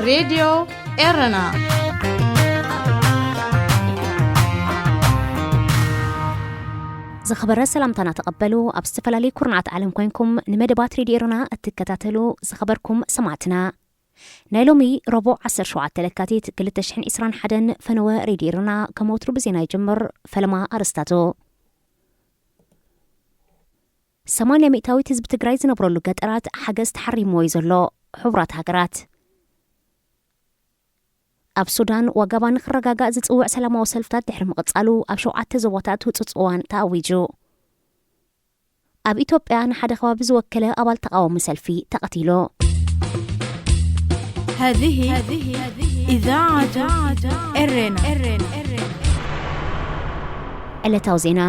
ሬድዮ ኤረና። ዝኸበረ ሰላምታና ተቐበሉ። ኣብ ዝተፈላለዩ ኩርናዓት ዓለም ኮይንኩም ንመደባት ሬድዮ ኤረና እትከታተሉ ዝኸበርኩም ሰማዕትና፣ ናይ ሎሚ ረቡዕ ዓሰርተ ሸውዓተ ለካቲት ክልተ ሽሕን ዕስራን ሓደን ፈነወ ሬድዮ ኤረና ከም ወትሩ ብዜና ይጅምር። ፈለማ ኣርእስታቱ። ሰማንያ ሚእታዊት ህዝቢ ትግራይ ዝነብረሉ ገጠራት ሓገዝ ተሓሪምዎ እዩ ዘሎ። ሕቡራት ሃገራት። ኣብ ሱዳን ዋጋባ ንክረጋጋእ ዝጽውዕ ሰላማዊ ሰልፍታት ድሕሪ ምቕጻሉ ኣብ ሸውዓተ ዞባታት ህጹጽ እዋን ተኣዊጁ። ኣብ ኢትዮጵያ ንሓደ ከባቢ ዝወከለ ኣባል ተቓዋሚ ሰልፊ ተቐቲሉ። هذه إذاعة إرنا. ዕለታዊ ዜና።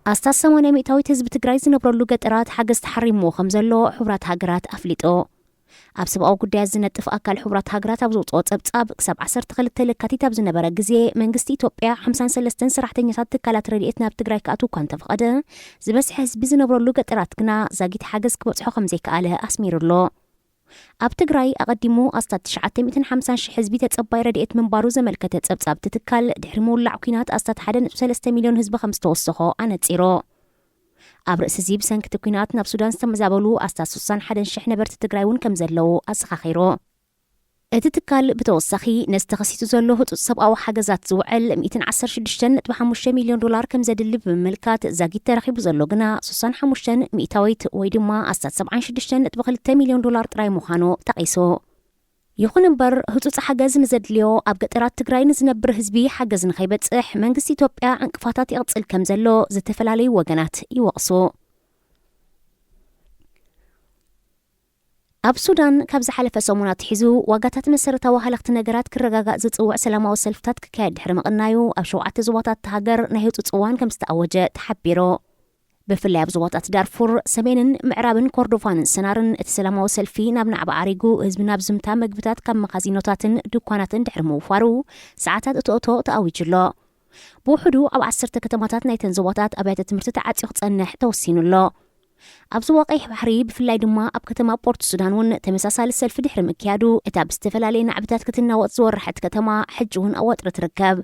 ኣስታት ሰማንያ ሚእታዊት ህዝቢ ትግራይ ዝነብረሉ ገጠራት ሓገዝ ተሓሪምዎ ከም ዘሎ ሕቡራት ሃገራት ኣፍሊጡ። ኣብ ሰብኣዊ ጉዳያት ዝነጥፍ ኣካል ሕቡራት ሃገራት ኣብ ዘውፅኦ ፀብፃብ፣ ክሳብ ዓሰርተ ክልተ ለካቲት ኣብ ዝነበረ ግዜ መንግስቲ ኢትዮጵያ ሓምሳን ሰለስተን ሰራሕተኛታት ትካላት ረድኤት ናብ ትግራይ ክኣትዉ እኳ እንተፈቐደ፣ ዝበዝሐ ህዝቢ ዝነብረሉ ገጠራት ግና ዛጊት ሓገዝ ክበፅሖ ከም ዘይከኣለ ኣስሚሩሎ። ኣብ ትግራይ ኣቐዲሙ ኣስታት ትሽዓተ ሚእትን ሓምሳን ሽሕ ህዝቢ ተፀባይ ረድኤት ምንባሩ ዘመልከተ ፀብፃብ እቲ ትካል፣ ድሕሪ ምውላዕ ኲናት ኣስታት ሓደ ነጥቢ ሰለስተ ሚልዮን ህዝቢ ከም ዝተወሰኾ ኣነፂሩ። ኣብ ርእሲ እዚ ብሰንኪ እቲ ኲናት ናብ ሱዳን ዝተመዛበሉ ኣስታት ስሳን ሓደን ሽሕ ነበርቲ ትግራይ እውን ከም ዘለዉ ኣዘኻኺሩ። እቲ ትካል ብተወሳኺ ነዚ ተኸሲቱ ዘሎ ህጹጽ ሰብኣዊ ሓገዛት ዝውዕል ሚእትን ዓሰርተ ሽዱሽተን ነጥቢ ሓሙሽተ ሚልዮን ዶላር ከም ዘድሊ ብምምልካት፣ ዛጊት ተረኺቡ ዘሎ ግና ስሳን ሓሙሽተን ሚእታዊት ወይ ድማ ኣስታት ሰብዓን ሽዱሽተን ነጥቢ ክልተ ሚልዮን ዶላር ጥራይ ምዃኑ ጠቒሱ። ይኹን እምበር፣ ህጹጽ ሓገዝ ንዘድልዮ ኣብ ገጠራት ትግራይ ንዝነብር ህዝቢ ሓገዝ ንኸይበጽሕ መንግስቲ ኢትዮጵያ ዕንቅፋታት ይቕጽል ከም ዘሎ ዝተፈላለዩ ወገናት ይወቕሱ። ኣብ ሱዳን ካብ ዝሓለፈ ሰሙን ኣትሒዙ ዋጋታት መሰረታዊ ሃለኽቲ ነገራት ክረጋጋእ ዝጽውዕ ሰላማዊ ሰልፍታት ክካየድ ድሕሪ ምቕናዩ፣ ኣብ ሸውዓተ ዞባታት እታ ሃገር ናይ ህጹጽ እዋን ከም ዝተኣወጀ ተሓቢሩ። ብፍላይ ኣብ ዞባታት ዳርፉር፣ ሰሜንን ምዕራብን ኮርዶፋንን ሰናርን እቲ ሰላማዊ ሰልፊ ናብ ናዕባ ዓሪጉ፣ ህዝቢ ናብ ዝምታ መግብታት ካብ መኻዚኖታትን ድኳናትን ድሕሪ ምውፋሩ፣ ሰዓታት እቶእቶ ተኣዊጁ ኣሎ። ብውሕዱ ኣብ ዓሰርተ ከተማታት ናይተን ዞባታት ኣብያተ ትምህርቲ ተዓጽዩ ክጸንሕ ተወሲኑ ኣሎ። ኣብ ዞባ ቀይሕ ባሕሪ፣ ብፍላይ ድማ ኣብ ከተማ ፖርት ሱዳን እውን ተመሳሳሊ ሰልፊ ድሕሪ ምክያዱ፣ እታ ብዝተፈላለየ ናዕብታት ክትናወጽ ዝወረሐት ከተማ ሕጂ እውን ኣብ ወጥሪ ትርከብ።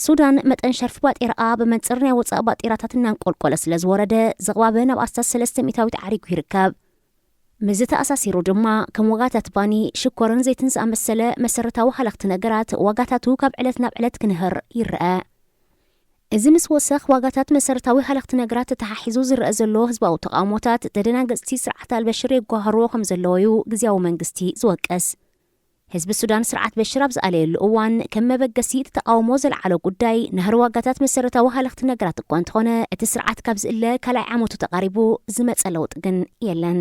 ሱዳን መጠን ሸርፊ ባጤራኣ ብመንጽር ናይ ወጻኢ ባጤራታት እናንቆልቆለ ስለ ዝወረደ፣ ዝቕባበ ናብ ኣስታት ሰለስተ ሚእታዊት ዓሪጉ ይርከብ። ምስዚ ተኣሳሲሩ ድማ፣ ከም ዋጋታት ባኒ፣ ሽኮርን ዘይትን ዝኣመሰለ መሰረታዊ ሃለኽቲ ነገራት ዋጋታቱ ካብ ዕለት ናብ ዕለት ክንህር ይረአ። እዚ ምስ ወሰኽ ዋጋታት መሰረታዊ ሃለኽቲ ነገራት ተተሓሒዙ ዝረአ ዘሎ ህዝባዊ ተቓውሞታት፣ ተደናገጽቲ ስርዓት ኣልበሽር የጓህርዎ ከም ዘለዎ'ዩ ግዝያዊ መንግስቲ ዝወቅስ። ህዝቢ ሱዳን ስርዓት በሽር ኣብ ዝኣለየሉ እዋን፣ ከም መበገሲ እቲ ተቓውሞ ዘልዓሎ ጉዳይ ናህሪ ዋጋታት መሰረታዊ ሃለኽቲ ነገራት እኳ እንተኾነ፣ እቲ ስርዓት ካብ ዝእለ ካልኣይ ዓመቱ ተቓሪቡ ዝመጸ ለውጢ ግን የለን።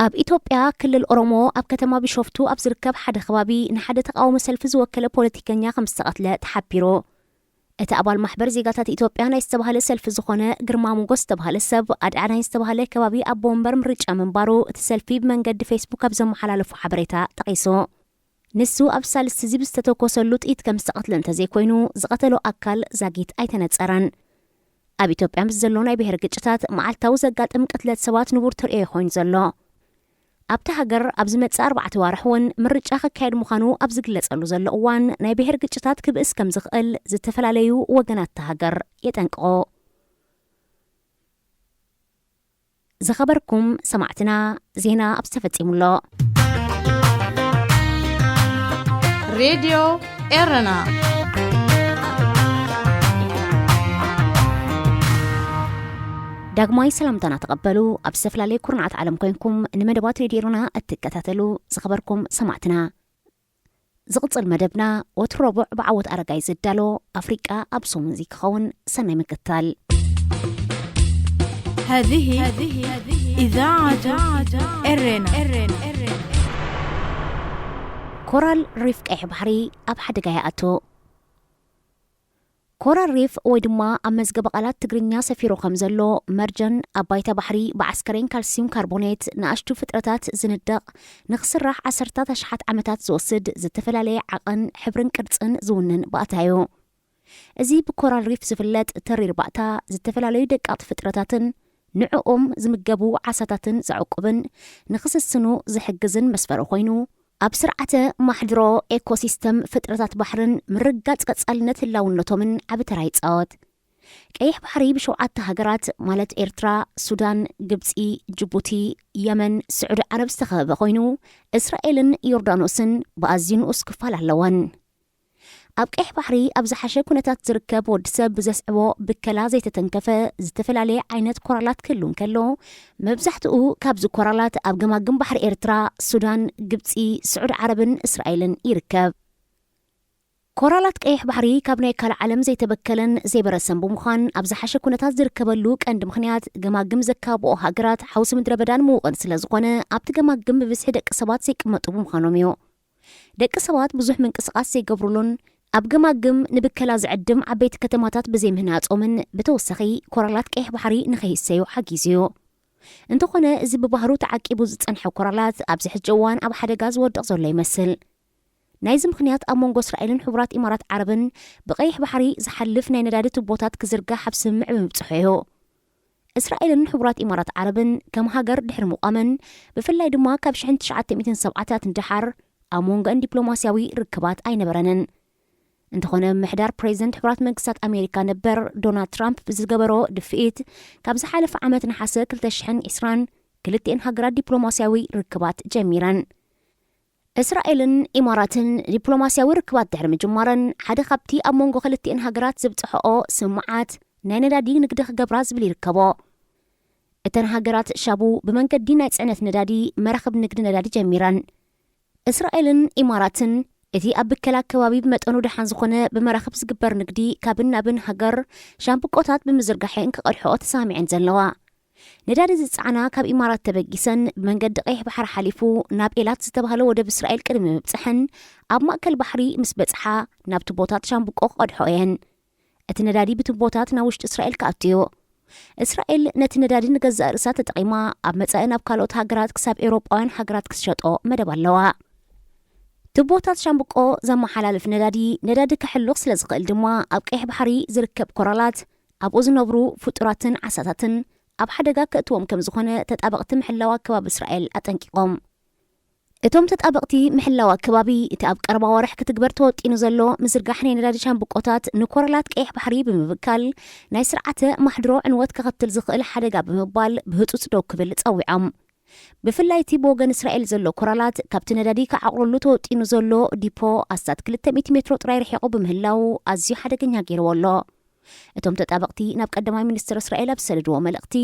ኣብ ኢትዮጵያ ክልል ኦሮሞ ኣብ ከተማ ቢሾፍቱ ኣብ ዝርከብ ሓደ ከባቢ ንሓደ ተቓውሞ ሰልፊ ዝወከለ ፖለቲከኛ ከም ዝተቐትለ ተሓቢሩ። እቲ ኣባል ማሕበር ዜጋታት ኢትዮጵያ ናይ ዝተባህለ ሰልፊ ዝኾነ ግርማ ሞገስ ዝተባህለ ሰብ ኣድዓዳይ ዝተባህለ ከባቢ ኣቦ ወንበር ምርጫ ምንባሩ እቲ ሰልፊ ብመንገዲ ፌስቡክ ኣብ ዘመሓላለፎ ሓበሬታ ጠቒሱ። ንሱ ኣብ ሳልስቲ እዚ ብዝተተኮሰሉ ጥይት ከም ዝተቐትለ እንተዘይኮይኑ፣ ዝቐተሎ ኣካል ዛጊት ኣይተነጸረን። ኣብ ኢትዮጵያ ምስ ዘሎ ናይ ብሄር ግጭታት፣ መዓልታዊ ዘጋጥም ቅትለት ሰባት ንቡር ተርእዮ ኮይኑ ዘሎ። ኣብታ ሃገር ኣብ ዝመጽእ ኣርባዕተ ዋርሕ እውን ምርጫ ክካየድ ምዃኑ ኣብ ዝግለጸሉ ዘሎ እዋን፣ ናይ ብሄር ግጭታት ክብእስ ከም ዝኽእል ዝተፈላለዩ ወገናት እታ ሃገር የጠንቅቑ። ዝኸበርኩም ሰማዕትና፣ ዜና ኣብዚ ተፈጺሙ ኣሎ። ሬድዮ ኤረና። ዳግማይ ሰላምታና ተቐበሉ። ኣብ ዝተፈላለየ ኩርናዓት ዓለም ኮይንኩም ንመደባት ሬድዮ ኤረና እትከታተሉ ዝኸበርኩም ሰማዕትና፣ ዝቕጽል መደብና ወትሩ ረቡዕ ብዓወት ኣረጋይ ዝዳሎ ኣፍሪቃ ኣብ ሰሙን እዚ ክኸውን። ሰናይ ምክትታል። هذه إذاعة إرنا. ኮራል ሪፍ ቀይሕ ባሕሪ ኣብ ሓደጋ ይኣቱ። ኮራል ሪፍ ወይ ድማ ኣብ መዝገበ ቃላት ትግርኛ ሰፊሩ ከም ዘሎ፣ መርጀን ኣብ ባይታ ባሕሪ ብዓስከሬን ካልሲዩም ካርቦኔት ንኣሽቱ ፍጥረታት ዝንደቕ፣ ንኽስራሕ ዓሰርታት ኣሽሓት ዓመታት ዝወስድ ዝተፈላለየ ዓቐን፣ ሕብርን ቅርጽን ዝውንን ባእታ እዩ። እዚ ብኮራል ሪፍ ዝፍለጥ ተሪር ባእታ፣ ዝተፈላለዩ ደቀቕቲ ፍጥረታትን ንዕኦም ዝምገቡ ዓሳታትን ዘዕቁብን ንኽስስኑ ዝሕግዝን መስፈሪ ኮይኑ፣ ኣብ ስርዓተ ማሕድሮ ኤኮሲስተም ፍጥረታት ባሕርን ምርግጋጽ ቀጻልነት ህላውነቶምን ዓቢ ተራ ይጻወት። ቀይሕ ባሕሪ ብሸውዓተ ሃገራት ማለት ኤርትራ፣ ሱዳን፣ ግብጺ፣ ጅቡቲ፣ የመን፣ ስዑዲ ዓረብ ዝተኸበበ ኮይኑ፣ እስራኤልን ዮርዳኖስን ብኣዝዩ ንኡስ ክፋል ኣለወን። ኣብ ቀይሕ ባሕሪ ኣብ ዝሓሸ ኩነታት ዝርከብ ወዲ ሰብ ብዘስዕቦ ብከላ ዘይተተንከፈ ዝተፈላለየ ዓይነት ኮራላት ክህሉ እንከሎ፣ መብዛሕትኡ ካብዚ ኮራላት ኣብ ገማግም ባሕሪ ኤርትራ፣ ሱዳን፣ ግብጺ፣ ስዑዲ ዓረብን እስራኤልን ይርከብ። ኮራላት ቀይሕ ባሕሪ ካብ ናይ ካልእ ዓለም ዘይተበከለን ዘይበረሰን ብምዃን ኣብ ዝሓሸ ኩነታት ዝርከበሉ ቀንዲ ምኽንያት ገማግም ዘካብኦ ሃገራት ሓውሲ ምድረ በዳን ምውቕን ስለ ዝኾነ ኣብቲ ገማግም ብብዝሒ ደቂ ሰባት ዘይቅመጡ ብምዃኖም እዩ። ደቂ ሰባት ብዙሕ ምንቅስቓስ ዘይገብሩሉን ኣብ ገማግም ንብከላ ዝዕድም ዓበይቲ ከተማታት ብዘይምህናጾምን ብተወሳኺ ኮራላት ቀይሕ ባሕሪ ንኸይሰዩ ሓጊዙ እዩ። እንተኾነ እዚ ብባህሩ ተዓቂቡ ዝጸንሐ ኮራላት ኣብዚ ሕጂ እዋን ኣብ ሓደጋ ዝወድቕ ዘሎ ይመስል። ናይዚ ምኽንያት ኣብ መንጎ እስራኤልን ሕቡራት ኢማራት ዓረብን ብቐይሕ ባሕሪ ዝሓልፍ ናይ ነዳዲ ቱቦታት ክዝርጋሕ ኣብ ስምምዕ ብምብጽሑ እዩ። እስራኤልን ሕቡራት ኢማራት ዓረብን ከም ሃገር ድሕሪ ምቋመን፣ ብፍላይ ድማ ካብ ሽሕን ትሽዓተ ሚእትን ሰብዓታት ንደሓር ኣብ መንጎአን ዲፕሎማስያዊ ርክባት ኣይነበረንን። እንተኾነ ምምሕዳር ፕሬዚደንት ሕቡራት መንግስታት ኣሜሪካ ነበር ዶናልድ ትራምፕ ብዝገበሮ ድፍኢት ካብ ዝሓለፈ ዓመት ነሓሰ ክልተ ሽሕን ዕስራን ክልቲኤን ሃገራት ዲፕሎማስያዊ ርክባት ጀሚረን። እስራኤልን ኢማራትን ዲፕሎማስያዊ ርክባት ድሕሪ ምጅማረን ሓደ ካብቲ ኣብ መንጎ ክልቲኤን ሃገራት ዝብጽሐኦ ስምምዓት ናይ ነዳዲ ንግዲ ክገብራ ዝብል ይርከቦ። እተን ሃገራት ሻቡ ብመንገዲ ናይ ጽዕነት ነዳዲ መራኽብ ንግዲ ነዳዲ ጀሚረን። እስራኤልን ኢማራትን እቲ ኣብ ብከላ ከባቢ ብመጠኑ ደሓን ዝኾነ ብመራኽብ ዝግበር ንግዲ ካብን ናብን ሃገር ሻምብቆታት ብምዝርጋሐን ክቐድሕኦ ተሰማሚዐን ዘለዋ። ነዳዲ ዝጸዓና ካብ ኢማራት ተበጊሰን ብመንገዲ ቀይሕ ባሕሪ ሓሊፉ ናብ ኤላት ዝተባህለ ወደብ እስራኤል ቅድሚ ምብጽሐን ኣብ ማእከል ባሕሪ ምስ በጽሓ ናብ ቱቦታት ሻምብቆ ክቐድሖ እየን። እቲ ነዳዲ ብቱቦታት ናብ ውሽጢ እስራኤል ክኣቱ እዩ። እስራኤል ነቲ ነዳዲ ንገዛእ ርእሳ ተጠቒማ ኣብ መጻኢ ናብ ካልኦት ሃገራት ክሳብ ኤውሮጳውያን ሃገራት ክትሸጦ መደብ ኣለዋ። ቱቦታት ሻምብቆ ዘመሓላልፍ ነዳዲ፣ ነዳዲ ከሕሉኽ ስለ ዝኽእል ድማ ኣብ ቀይሕ ባሕሪ ዝርከብ ኮራላት፣ ኣብኡ ዝነብሩ ፍጡራትን ዓሳታትን ኣብ ሓደጋ ከእትዎም ከም ዝኾነ ተጣበቕቲ ምሕላው ኣከባቢ እስራኤል ኣጠንቂቖም። እቶም ተጣበቕቲ ምሕላው ኣከባቢ፣ እቲ ኣብ ቀረባ ወርሕ ክትግበር ተወጢኑ ዘሎ ምዝርጋሕ ናይ ነዳዲ ሻምብቆታት ንኮራላት ቀይሕ ባሕሪ ብምብካል ናይ ስርዓተ ማሕድሮ ዕንወት ከኸትል ዝኽእል ሓደጋ ብምባል ብህጹጽ ደው ክብል ጸዊዖም። ብፍላይ እቲ ብወገን እስራኤል ዘሎ ኮራላት ካብቲ ነዳዲ ክዓቑረሉ ተወጢኑ ዘሎ ዲፖ ኣስታት ክልተ ሚእቲ ሜትሮ ጥራይ ርሒቑ ብምህላው ኣዝዩ ሓደገኛ ገይርዎ ኣሎ። እቶም ተጣበቕቲ ናብ ቀዳማይ ሚኒስትር እስራኤል ኣብ ዝሰደድዎ መልእኽቲ፣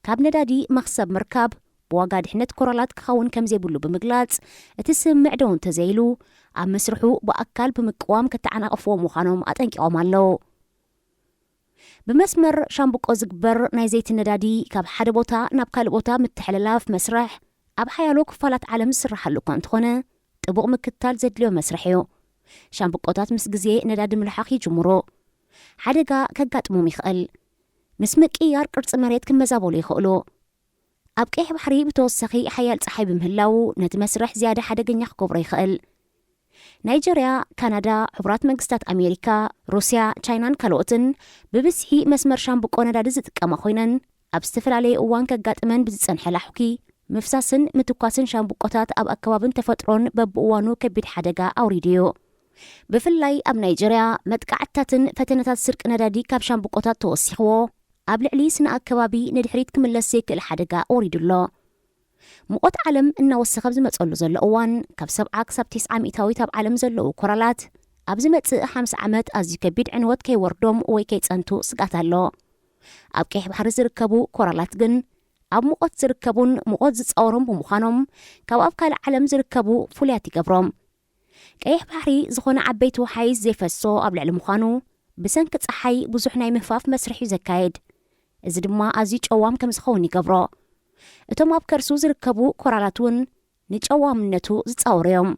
ካብ ነዳዲ መኽሰብ ምርካብ ብዋጋ ድሕነት ኮራላት ክኸውን ከም ዘይብሉ ብምግላጽ፣ እቲ ስምምዕ ደው እንተዘይሉ ኣብ መስርሑ ብኣካል ብምቅዋም ከተዓናቕፍዎ ምዃኖም ኣጠንቂቖም ኣለዉ። ብመስመር ሻምብቆ ዝግበር ናይ ዘይቲ ነዳዲ ካብ ሓደ ቦታ ናብ ካልእ ቦታ ምትሕልላፍ መስርሕ ኣብ ሓያሎ ክፋላት ዓለም ዝስራሓሉ እኳ እንተኾነ፣ ጥቡቕ ምክትታል ዘድልዮ መስርሕ እዩ። ሻምብቆታት ምስ ግዜ ነዳዲ ምልሓኽ ይጅምሩ። ሓደጋ ከጋጥሞም ይኽእል። ምስ ምቅይያር ቅርጺ መሬት ክመዛበሉ ይኽእሉ። ኣብ ቀይሕ ባሕሪ ብተወሳኺ ሓያል ጸሓይ ብምህላዉ ነቲ መስርሕ ዝያዳ ሓደገኛ ክገብሮ ይኽእል። ናይጀርያ፣ ካናዳ፣ ሕቡራት መንግስታት ኣሜሪካ፣ ሩስያ፣ ቻይናን ካልኦትን ብብዝሒ መስመር ሻምብቆ ነዳዲ ዝጥቀማ ኮይነን፣ ኣብ ዝተፈላለየ እዋን ከጋጥመን ብዝጸንሐ ላሕኲ፣ ምፍሳስን ምትኳስን ሻምብቆታት ኣብ ኣከባብን ተፈጥሮን በብእዋኑ ከቢድ ሓደጋ ኣውሪዱ እዩ። ብፍላይ ኣብ ናይጀርያ፣ መጥቃዕትታትን ፈተነታት ስርቂ ነዳዲ ካብ ሻምብቆታት ተወሲኽዎ፣ ኣብ ልዕሊ ስነ ኣከባቢ ንድሕሪት ክምለስ ዘይክእል ሓደጋ ኣውሪዱ ኣሎ። ሙቐት ዓለም እናወሰኸ ኣብ ዝመጸሉ ዘሎ እዋን፣ ካብ ሰብዓ ክሳብ ተስዓ ሚእታዊት ኣብ ዓለም ዘለዉ ኮራላት፣ ኣብ ዝመጽእ ሓምሳ ዓመት ኣዝዩ ከቢድ ዕንወት ከይወርዶም ወይ ከይጸንቱ ስግኣት ኣሎ። ኣብ ቀይሕ ባሕሪ ዝርከቡ ኮራላት ግን፣ ኣብ ሙቐት ዝርከቡን ሙቐት ዝጻወሮም ብምዃኖም፣ ካብ ኣብ ካልእ ዓለም ዝርከቡ ፍሉያት ይገብሮም። ቀይሕ ባሕሪ ዝኾነ ዓበይቲ ወሓይዝ ዘይፈሶ ኣብ ልዕሊ ምዃኑ፣ ብሰንኪ ጸሓይ ብዙሕ ናይ ምህፋፍ መስርሕ እዩ ዘካየድ። እዚ ድማ ኣዝዩ ጨዋም ከም ዝኸውን ይገብሮ። እቶም ኣብ ከርሱ ዝርከቡ ኮራላት እውን ንጨዋምነቱ ዝጻወሩ እዮም።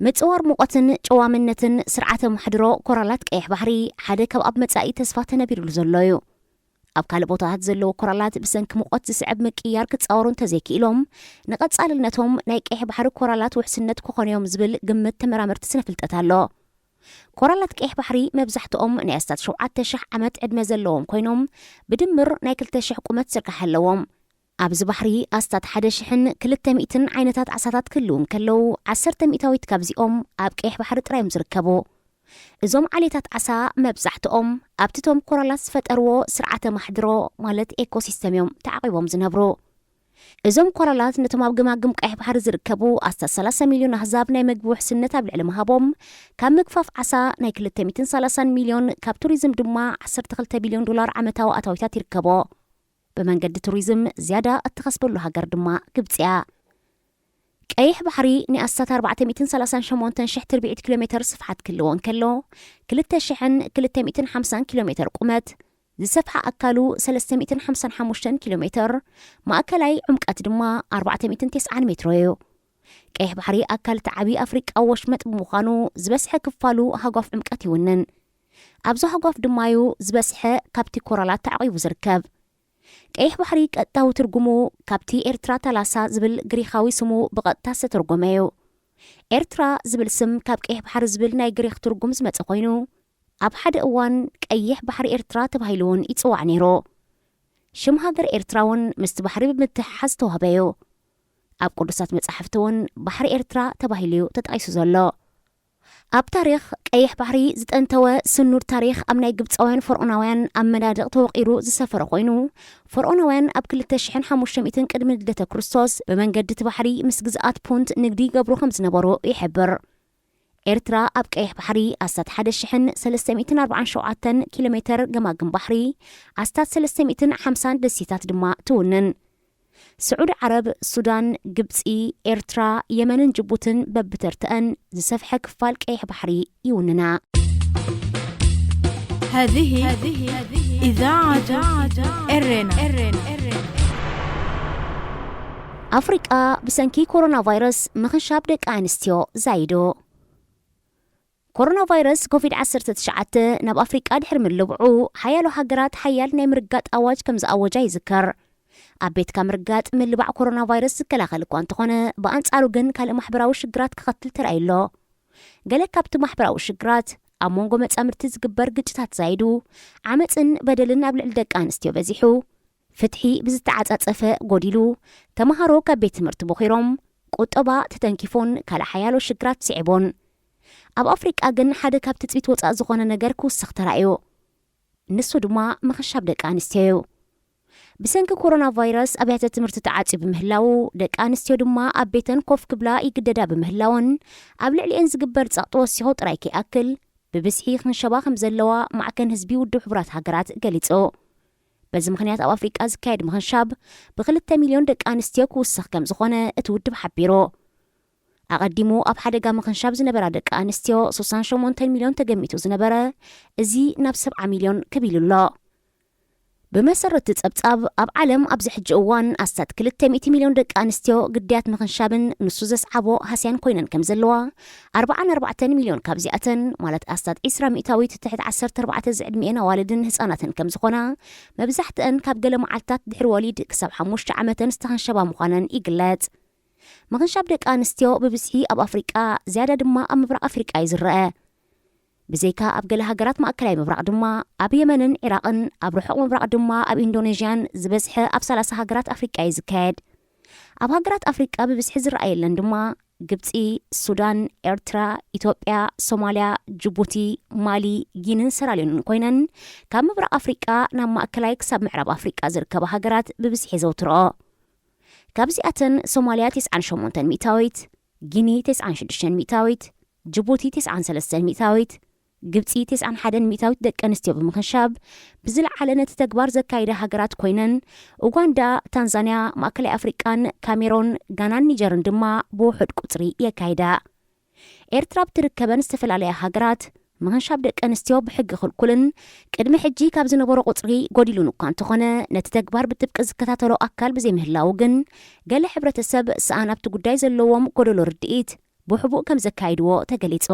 ምጽዋር ሙቐትን ጨዋምነትን ስርዓተ ማሕድሮ ኮራላት ቀይሕ ባሕሪ ሓደ ካብ ኣብ መጻኢ ተስፋ ተነቢሩሉ ዘሎ እዩ። ኣብ ካልእ ቦታታት ዘለዉ ኮራላት ብሰንኪ ሙቐት ዝስዕብ ምቅይያር ክጻወሩ እንተዘይክኢሎም፣ ንቐጻልነቶም ናይ ቀይሕ ባሕሪ ኮራላት ውሕስነት ክኾኑ እዮም ዝብል ግምት ተመራመርቲ ስነ ፍልጠት ኣሎ። ኮራላት ቀይሕ ባሕሪ መብዛሕትኦም ናይ ኣስታት ሸውዓተ ሽሕ ዓመት ዕድመ ዘለዎም ኮይኖም፣ ብድምር ናይ ክልተ ሽሕ ቁመት ዝርግሐ ኣለዎም። ኣብዚ ባሕሪ ኣስታት ሓደ ሽሕን ክልተ ሚእትን ዓይነታት ዓሳታት ክህልዉ እንከለዉ፣ ዓሰርተ ሚእታዊት ካብዚኦም ኣብ ቀይሕ ባሕሪ ጥራይ እዮም ዝርከቡ። እዞም ዓሌታት ዓሳ መብዛሕትኦም ኣብቲ እቶም ኮራላት ዝፈጠርዎ ስርዓተ ማሕድሮ፣ ማለት ኤኮሲስተም እዮም ተዓቒቦም ዝነብሩ። እዞም ኮራላት ነቶም ኣብ ገማግም ቀይሕ ባሕሪ ዝርከቡ ኣስታት ሰላሳ ሚልዮን ኣህዛብ ናይ መግቢ ውሕስነት ኣብ ልዕሊ ምሃቦም፣ ካብ ምግፋፍ ዓሳ ናይ ክልተ ሚእትን ሰላሳን ሚልዮን፣ ካብ ቱሪዝም ድማ ዓሰርተ ክልተ ቢልዮን ዶላር ዓመታዊ ኣታዊታት ይርከቦ። ብመንገዲ ቱሪዝም ዝያዳ እትኸስበሉ ሃገር ድማ ግብጺ እያ። ቀይሕ ባሕሪ ንኣስታት ኣርባዕተ ሚእትን ሰላሳን ሸሞንተን ሽሕ ትርብዒት ኪሎ ሜተር ስፍሓት ክህልዎ እንከሎ፣ ክልተ ሽሕን ክልተ ሚእትን ሓምሳን ኪሎ ሜተር ቁመት፣ ዝሰፍሐ ኣካሉ ሰለስተ ሚእትን ሓምሳን ሓሙሽተን ኪሎ ሜተር፣ ማእከላይ ዕምቀት ድማ ኣርባዕተ ሚእትን ተስዓን ሜትሮ እዩ። ቀይሕ ባሕሪ ኣካል እቲ ዓቢ ኣፍሪቃዊ ወሽመጥ ብምዃኑ፣ ዝበዝሐ ክፋሉ ሃጓፍ ዕምቀት ይውንን። ኣብዚ ሃጓፍ ድማ እዩ ዝበዝሐ ካብቲ ኮራላት ተዓቒቡ ዝርከብ። ቀይሕ ባሕሪ ቀጥታዊ ትርጉሙ ካብቲ ኤርትራ ታላሳ ዝብል ግሪኻዊ ስሙ ብቐጥታ ዝተተርጎመ እዩ። ኤርትራ ዝብል ስም ካብ ቀይሕ ባሕሪ ዝብል ናይ ግሪኽ ትርጉም ዝመጸ ኮይኑ፣ ኣብ ሓደ እዋን ቀይሕ ባሕሪ ኤርትራ ተባሂሉ እውን ይጽዋዕ ነይሩ። ሽም ሃገር ኤርትራ እውን ምስቲ ባሕሪ ብምትሕሓዝ ዝተዋህበ እዩ። ኣብ ቅዱሳት መጻሕፍቲ እውን ባሕሪ ኤርትራ ተባሂሉ እዩ ተጠቒሱ ዘሎ። ኣብ ታሪኽ ቀይሕ ባሕሪ ዝጠንተወ ስኑድ ታሪኽ ኣብ ናይ ግብጻውያን ፈርዖናውያን ኣብ መናድቕ ተወቒሩ ዝሰፈረ ኮይኑ፣ ፈርዖናውያን ኣብ ክልተ ሽሕን ሓሙሽተ ሚእትን ቅድሚ ልደተ ክርስቶስ ብመንገዲ እቲ ባሕሪ ምስ ግዝኣት ፑንት ንግዲ ይገብሩ ከም ዝነበሩ ይሕብር። ኤርትራ ኣብ ቀይሕ ባሕሪ ኣስታት ሓደ ሽሕን ሰለስተ ሚእትን ኣርባዓን ሸውዓተን ኪሎ ሜተር ገማግም ባሕሪ፣ ኣስታት ሰለስተ ሚእትን ሓምሳን ደሴታት ድማ ትውንን። ስዑዲ ዓረብ፣ ሱዳን፣ ግብጺ፣ ኤርትራ፣ የመንን ጅቡትን በብተርተአን ዝሰፍሐ ክፋል ቀይሕ ባሕሪ ይውንና። هذه إذاعة إرينا. ኣፍሪቃ ብሰንኪ ኮሮና ቫይረስ ምኽንሻብ ደቂ ኣንስትዮ ዛይዱ። ኮሮና ቫይረስ ኮቪድ ዓሰርተ ትሽዓተ ናብ ኣፍሪቃ ድሕሪ ምልብዑ፣ ሓያሎ ሃገራት ሓያል ናይ ምርጋጥ ኣዋጅ ከም ዝኣወጃ ይዝከር። ኣብ ቤትካ ምርጋጥ ምልባዕ ኮሮና ቫይረስ ዝከላኸል እኳ እንተኾነ፣ ብኣንጻሩ ግን ካልእ ማሕበራዊ ሽግራት ክኸትል ተራእዩ ኣሎ። ገለ ካብቲ ማሕበራዊ ሽግራት፣ ኣብ መንጎ መጻምድቲ ዝግበር ግጭታት ዛይዱ፣ ዓመጽን በደልን ኣብ ልዕሊ ደቂ ኣንስትዮ በዚሑ፣ ፍትሒ ብዝተዓጻጸፈ ጎዲሉ፣ ተመሃሮ ካብ ቤት ትምህርቲ ቦኺሮም፣ ቁጠባ ተተንኪፉን ካልእ ሓያሎ ሽግራት ስዒቡን። ኣብ ኣፍሪቃ ግን ሓደ ካብ ትጽቢት ወጻኢ ዝኾነ ነገር ክውስኽ ተራእዩ። ንሱ ድማ ምኽንሻብ ደቂ ኣንስትዮ እዩ። ብሰንኪ ኮሮና ቫይረስ ኣብያተ ትምህርቲ ተዓጽዩ ብምህላዉ፣ ደቂ ኣንስትዮ ድማ ኣብ ቤተን ኮፍ ክብላ ይግደዳ ብምህላወን፣ ኣብ ልዕሊኤን ዝግበር ጸቕጢ ወሲኹ ጥራይ ከይኣክል፣ ብብዝሒ ክንሸባ ከም ዘለዋ ማዕከን ህዝቢ ውድብ ሕቡራት ሃገራት ገሊጹ። በዚ ምኽንያት ኣብ ኣፍሪቃ ዝካየድ ምኽንሻብ ብክልተ ሚልዮን ደቂ ኣንስትዮ ክውስኽ ከም ዝኾነ እቲ ውድብ ሓቢሩ። ኣቐዲሙ ኣብ ሓደጋ ምኽንሻብ ዝነበራ ደቂ ኣንስትዮ ስሳን ሸሞንተን ሚልዮን ተገሚቱ ዝነበረ፣ እዚ ናብ ሰብዓ ሚልዮን ከቢሉ ኣሎ። ብመሰረት እቲ ጸብጻብ፣ ኣብ ዓለም ኣብዚ ሕጂ እዋን ኣስታት ክልተ ሚእቲ ሚልዮን ደቂ ኣንስትዮ ግዳያት ምኽንሻብን ንሱ ዘስዓቦ ሃስያን ኮይነን ከም ዘለዋ፣ ኣርባዓን ኣርባዕተን ሚልዮን ካብዚኣተን፣ ማለት ኣስታት ዒስራ ሚእታዊት ትሕቲ ዓሰርተ ኣርባዕተ ዝዕድሚኤን ኣዋልድን ህጻናትን ከም ዝኾና፣ መብዛሕትአን ካብ ገለ መዓልታት ድሕሪ ወሊድ ክሳብ ሓሙሽተ ዓመተን ዝተኸንሸባ ምዃነን ይግለጽ። ምኽንሻብ ደቂ ኣንስትዮ ብብዝሒ ኣብ ኣፍሪቃ፣ ዝያዳ ድማ ኣብ ምብራቕ ኣፍሪቃ እዩ ዝረአ። ብዘይካ ኣብ ገለ ሃገራት ማእከላይ ምብራቕ ድማ፣ ኣብ የመንን ዒራቕን፣ ኣብ ርሑቕ ምብራቕ ድማ ኣብ ኢንዶኔዥያን ዝበዝሐ ኣብ ሰላሳ ሃገራት ኣፍሪቃ እዩ ዝካየድ። ኣብ ሃገራት ኣፍሪቃ ብብዝሒ ዝረኣየለን ድማ ግብጺ፣ ሱዳን፣ ኤርትራ፣ ኢትዮጵያ፣ ሶማልያ፣ ጅቡቲ፣ ማሊ፣ ጊንን ሰራልዮንን ኮይነን፣ ካብ ምብራቕ ኣፍሪቃ ናብ ማእከላይ ክሳብ ምዕራብ ኣፍሪቃ ዝርከባ ሃገራት ብብዝሒ የዘውትርኦ። ካብዚኣተን ሶማልያ ተስዓን ሸሞንተን ሚእታዊት፣ ጊኒ ተስዓን ሽዱሽተን ሚእታዊት፣ ጅቡቲ ተስዓን ሰለስተን ሚእታዊት፣ ግብጺ ተስዓን ሓደን ሚእታዊት ደቂ ኣንስትዮ ብምኽንሻብ ብዝለዓለ ነቲ ተግባር ዘካይዳ ሃገራት ኮይነን፣ ኡጋንዳ፣ ታንዛንያ፣ ማእከላይ ኣፍሪቃን ካሜሮን፣ ጋናን ኒጀርን ድማ ብውሑድ ቁጽሪ የካይዳ። ኤርትራ ብትርከበን ዝተፈላለያ ሃገራት ምኽንሻብ ደቂ ኣንስትዮ ብሕጊ ክልኩልን ቅድሚ ሕጂ ካብ ዝነበሮ ቁጽሪ ጎዲሉን እኳ እንተኾነ፣ ነቲ ተግባር ብጥብቂ ዝከታተሎ ኣካል ብዘይምህላዉ ግን፣ ገለ ሕብረተሰብ ሰኣን ኣብቲ ጉዳይ ዘለዎም ጎደሎ ርድኢት ብሕቡእ ከም ዘካይድዎ ተገሊጹ።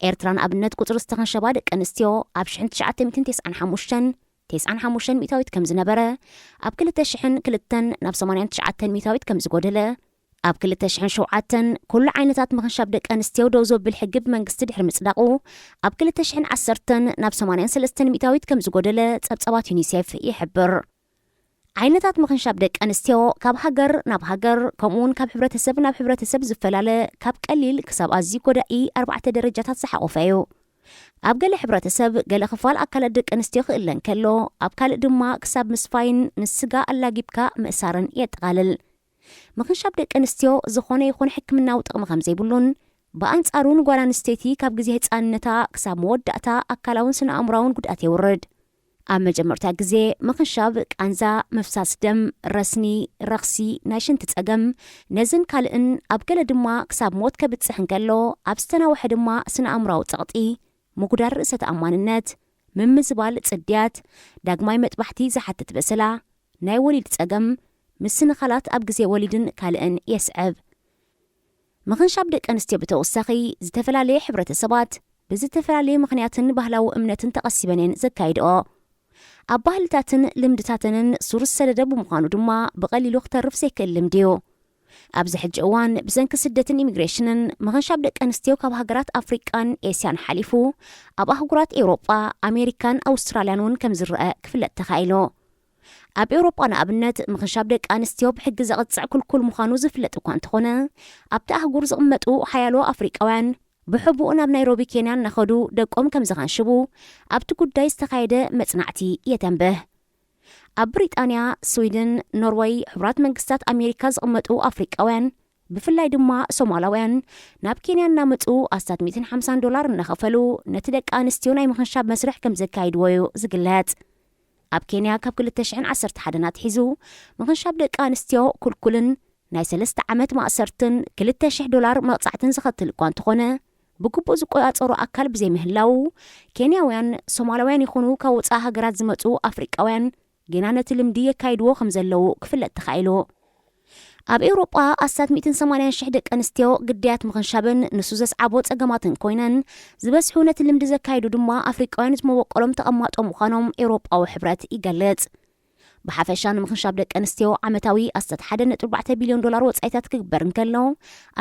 ኤርትራ ንኣብነት ቁጽሪ ዝተኸንሸባ ደቂ ኣንስትዮ ኣብ ሽሕን ትሽዓተ ሚእትን ተስዓን ሓሙሽተን፣ ተስዓን ሓሙሽተን ሚእታዊት ከም ዝነበረ፣ ኣብ ክልተ ሽሕን ክልተን ናብ ሰማንያን ትሽዓተን ሚእታዊት ከም ዝጎደለ፣ ኣብ ክልተ ሽሕን ሸውዓተን ኩሉ ዓይነታት ምኽንሻብ ደቂ ኣንስትዮ ደው ዘብል ሕጊ ብመንግስቲ ድሕሪ ምጽዳቑ፣ ኣብ ክልተ ሽሕን ዓሰርተን ናብ ሰማንያን ሰለስተን ሚእታዊት ከም ዝጎደለ ጸብጻባት ዩኒሴፍ ይሕብር። ዓይነታት ምኽንሻብ ደቂ ኣንስትዮ ካብ ሃገር ናብ ሃገር፣ ከምኡውን ካብ ሕብረተሰብ ናብ ሕብረተሰብ ዝፈላለ፣ ካብ ቀሊል ክሳብ ኣዝዩ ጎዳኢ ኣርባዕተ ደረጃታት ዝሓቖፈ እዩ። ኣብ ገለ ሕብረተሰብ ገለ ክፋል ኣካላት ደቂ ኣንስትዮ ክእለ እንከሎ፣ ኣብ ካልእ ድማ ክሳብ ምስፋይን ንስጋ ኣላጊብካ ምእሳርን የጠቓልል። ምኽንሻብ ደቂ ኣንስትዮ ዝኾነ ይኹን ሕክምናዊ ጥቕሚ ከም ዘይብሉን፣ ብኣንጻሩ ንጓል ኣንስተይቲ ካብ ግዜ ህጻንነታ ክሳብ መወዳእታ ኣካላውን ስነ ኣእምሮኣውን ጉድኣት የውርድ። ኣብ መጀመርታ ግዜ ምኽንሻብ ቃንዛ፣ ምፍሳስ ደም፣ ረስኒ፣ ረኽሲ፣ ናይ ሽንቲ ጸገም፣ ነዝን ካልእን፣ ኣብ ገለ ድማ ክሳብ ሞት ከብጽሕ እንከሎ፣ ኣብ ዝተናውሐ ድማ ስነ ኣእምሮኣዊ ጸቕጢ፣ ምጉዳል ርእሰ ተኣማንነት፣ ምምዝባል ጽድያት፣ ዳግማይ መጥባሕቲ ዝሓትት በሰላ፣ ናይ ወሊድ ጸገም፣ ምስንኻላት ኣብ ግዜ ወሊድን ካልእን የስዕብ። ምኽንሻብ ደቂ ኣንስትዮ ብተወሳኺ ዝተፈላለየ ሕብረተሰባት ብዝተፈላለየ ምኽንያትን ባህላዊ እምነትን ተቐሲበን እየን ዘካይድኦ። ኣብ ባህልታትን ልምድታተንን ሱር ዝሰደደ ብምዃኑ ድማ ብቐሊሉ ክተርፍ ዘይክእል ልምዲ እዩ። ኣብዚ ሕጂ እዋን ብሰንኪ ስደትን ኢሚግሬሽንን ምኽንሻብ ደቂ ኣንስትዮ ካብ ሃገራት ኣፍሪቃን ኤስያን ሓሊፉ ኣብ ኣህጉራት ኤውሮጳ፣ ኣሜሪካን ኣውስትራልያን እውን ከም ዝረአ ክፍለጥ ተኻኢሉ። ኣብ ኤውሮጳ ንኣብነት ምኽንሻብ ደቂ ኣንስትዮ ብሕጊ ዘቕጽዕ ክልኩል ምዃኑ ዝፍለጥ እኳ እንተኾነ፣ ኣብቲ ኣህጉር ዝቕመጡ ሓያሎ ኣፍሪቃውያን ብሕቡእ ናብ ናይሮቢ ኬንያ እናኸዱ ደቆም ከም ዘኸንሽቡ ኣብቲ ጉዳይ ዝተኻየደ መጽናዕቲ የተንብህ። ኣብ ብሪጣንያ፣ ስዊድን፣ ኖርወይ፣ ሕቡራት መንግስታት ኣሜሪካ ዝቕመጡ ኣፍሪቃውያን፣ ብፍላይ ድማ ሶማላውያን፣ ናብ ኬንያ እናመጹ ኣስታት ሚእትን ሓምሳን ዶላር እናኸፈሉ ነቲ ደቂ ኣንስትዮ ናይ ምኽንሻብ መስርሕ ከም ዘካይድዎ እዩ ዝግለጽ። ኣብ ኬንያ ካብ ክልተ ሽሕን ዓሰርተ ሓደን ኣትሒዙ ምኽንሻብ ደቂ ኣንስትዮ ክልኩልን ናይ ሰለስተ ዓመት ማእሰርትን ክልተ ሽሕ ዶላር መቕጻዕትን ዘኸትል እኳ እንተኾነ፣ ብግቡእ ዝቆጻጸሮ ኣካል ብዘይምህላዉ፣ ኬንያውያን፣ ሶማላውያን ይኹኑ ካብ ወጻኢ ሃገራት ዝመጹ ኣፍሪቃውያን ጌና ነቲ ልምዲ የካይድዎ ከም ዘለዉ ክፍለጥ ተኻኢሉ። ኣብ ኤውሮጳ ኣስታት ሚእትን ሰማንያን ሽሕ ደቂ ኣንስትዮ ግዳያት ምኽንሻብን ንሱ ዘስዓቦ ጸገማትን ኮይነን፣ ዝበዝሑ ነቲ ልምዲ ዘካይዱ ድማ ኣፍሪቃውያን ዝመበቆሎም ተቐማጦ ምዃኖም ኤውሮጳዊ ሕብረት ይገልጽ። ብሓፈሻ ንምኽንሻብ ደቂ ኣንስትዮ ዓመታዊ ኣስታት ሓደ ነጥቢ ኣርባዕተ ቢልዮን ዶላር ወጻኢታት ክግበር እንከሎ፣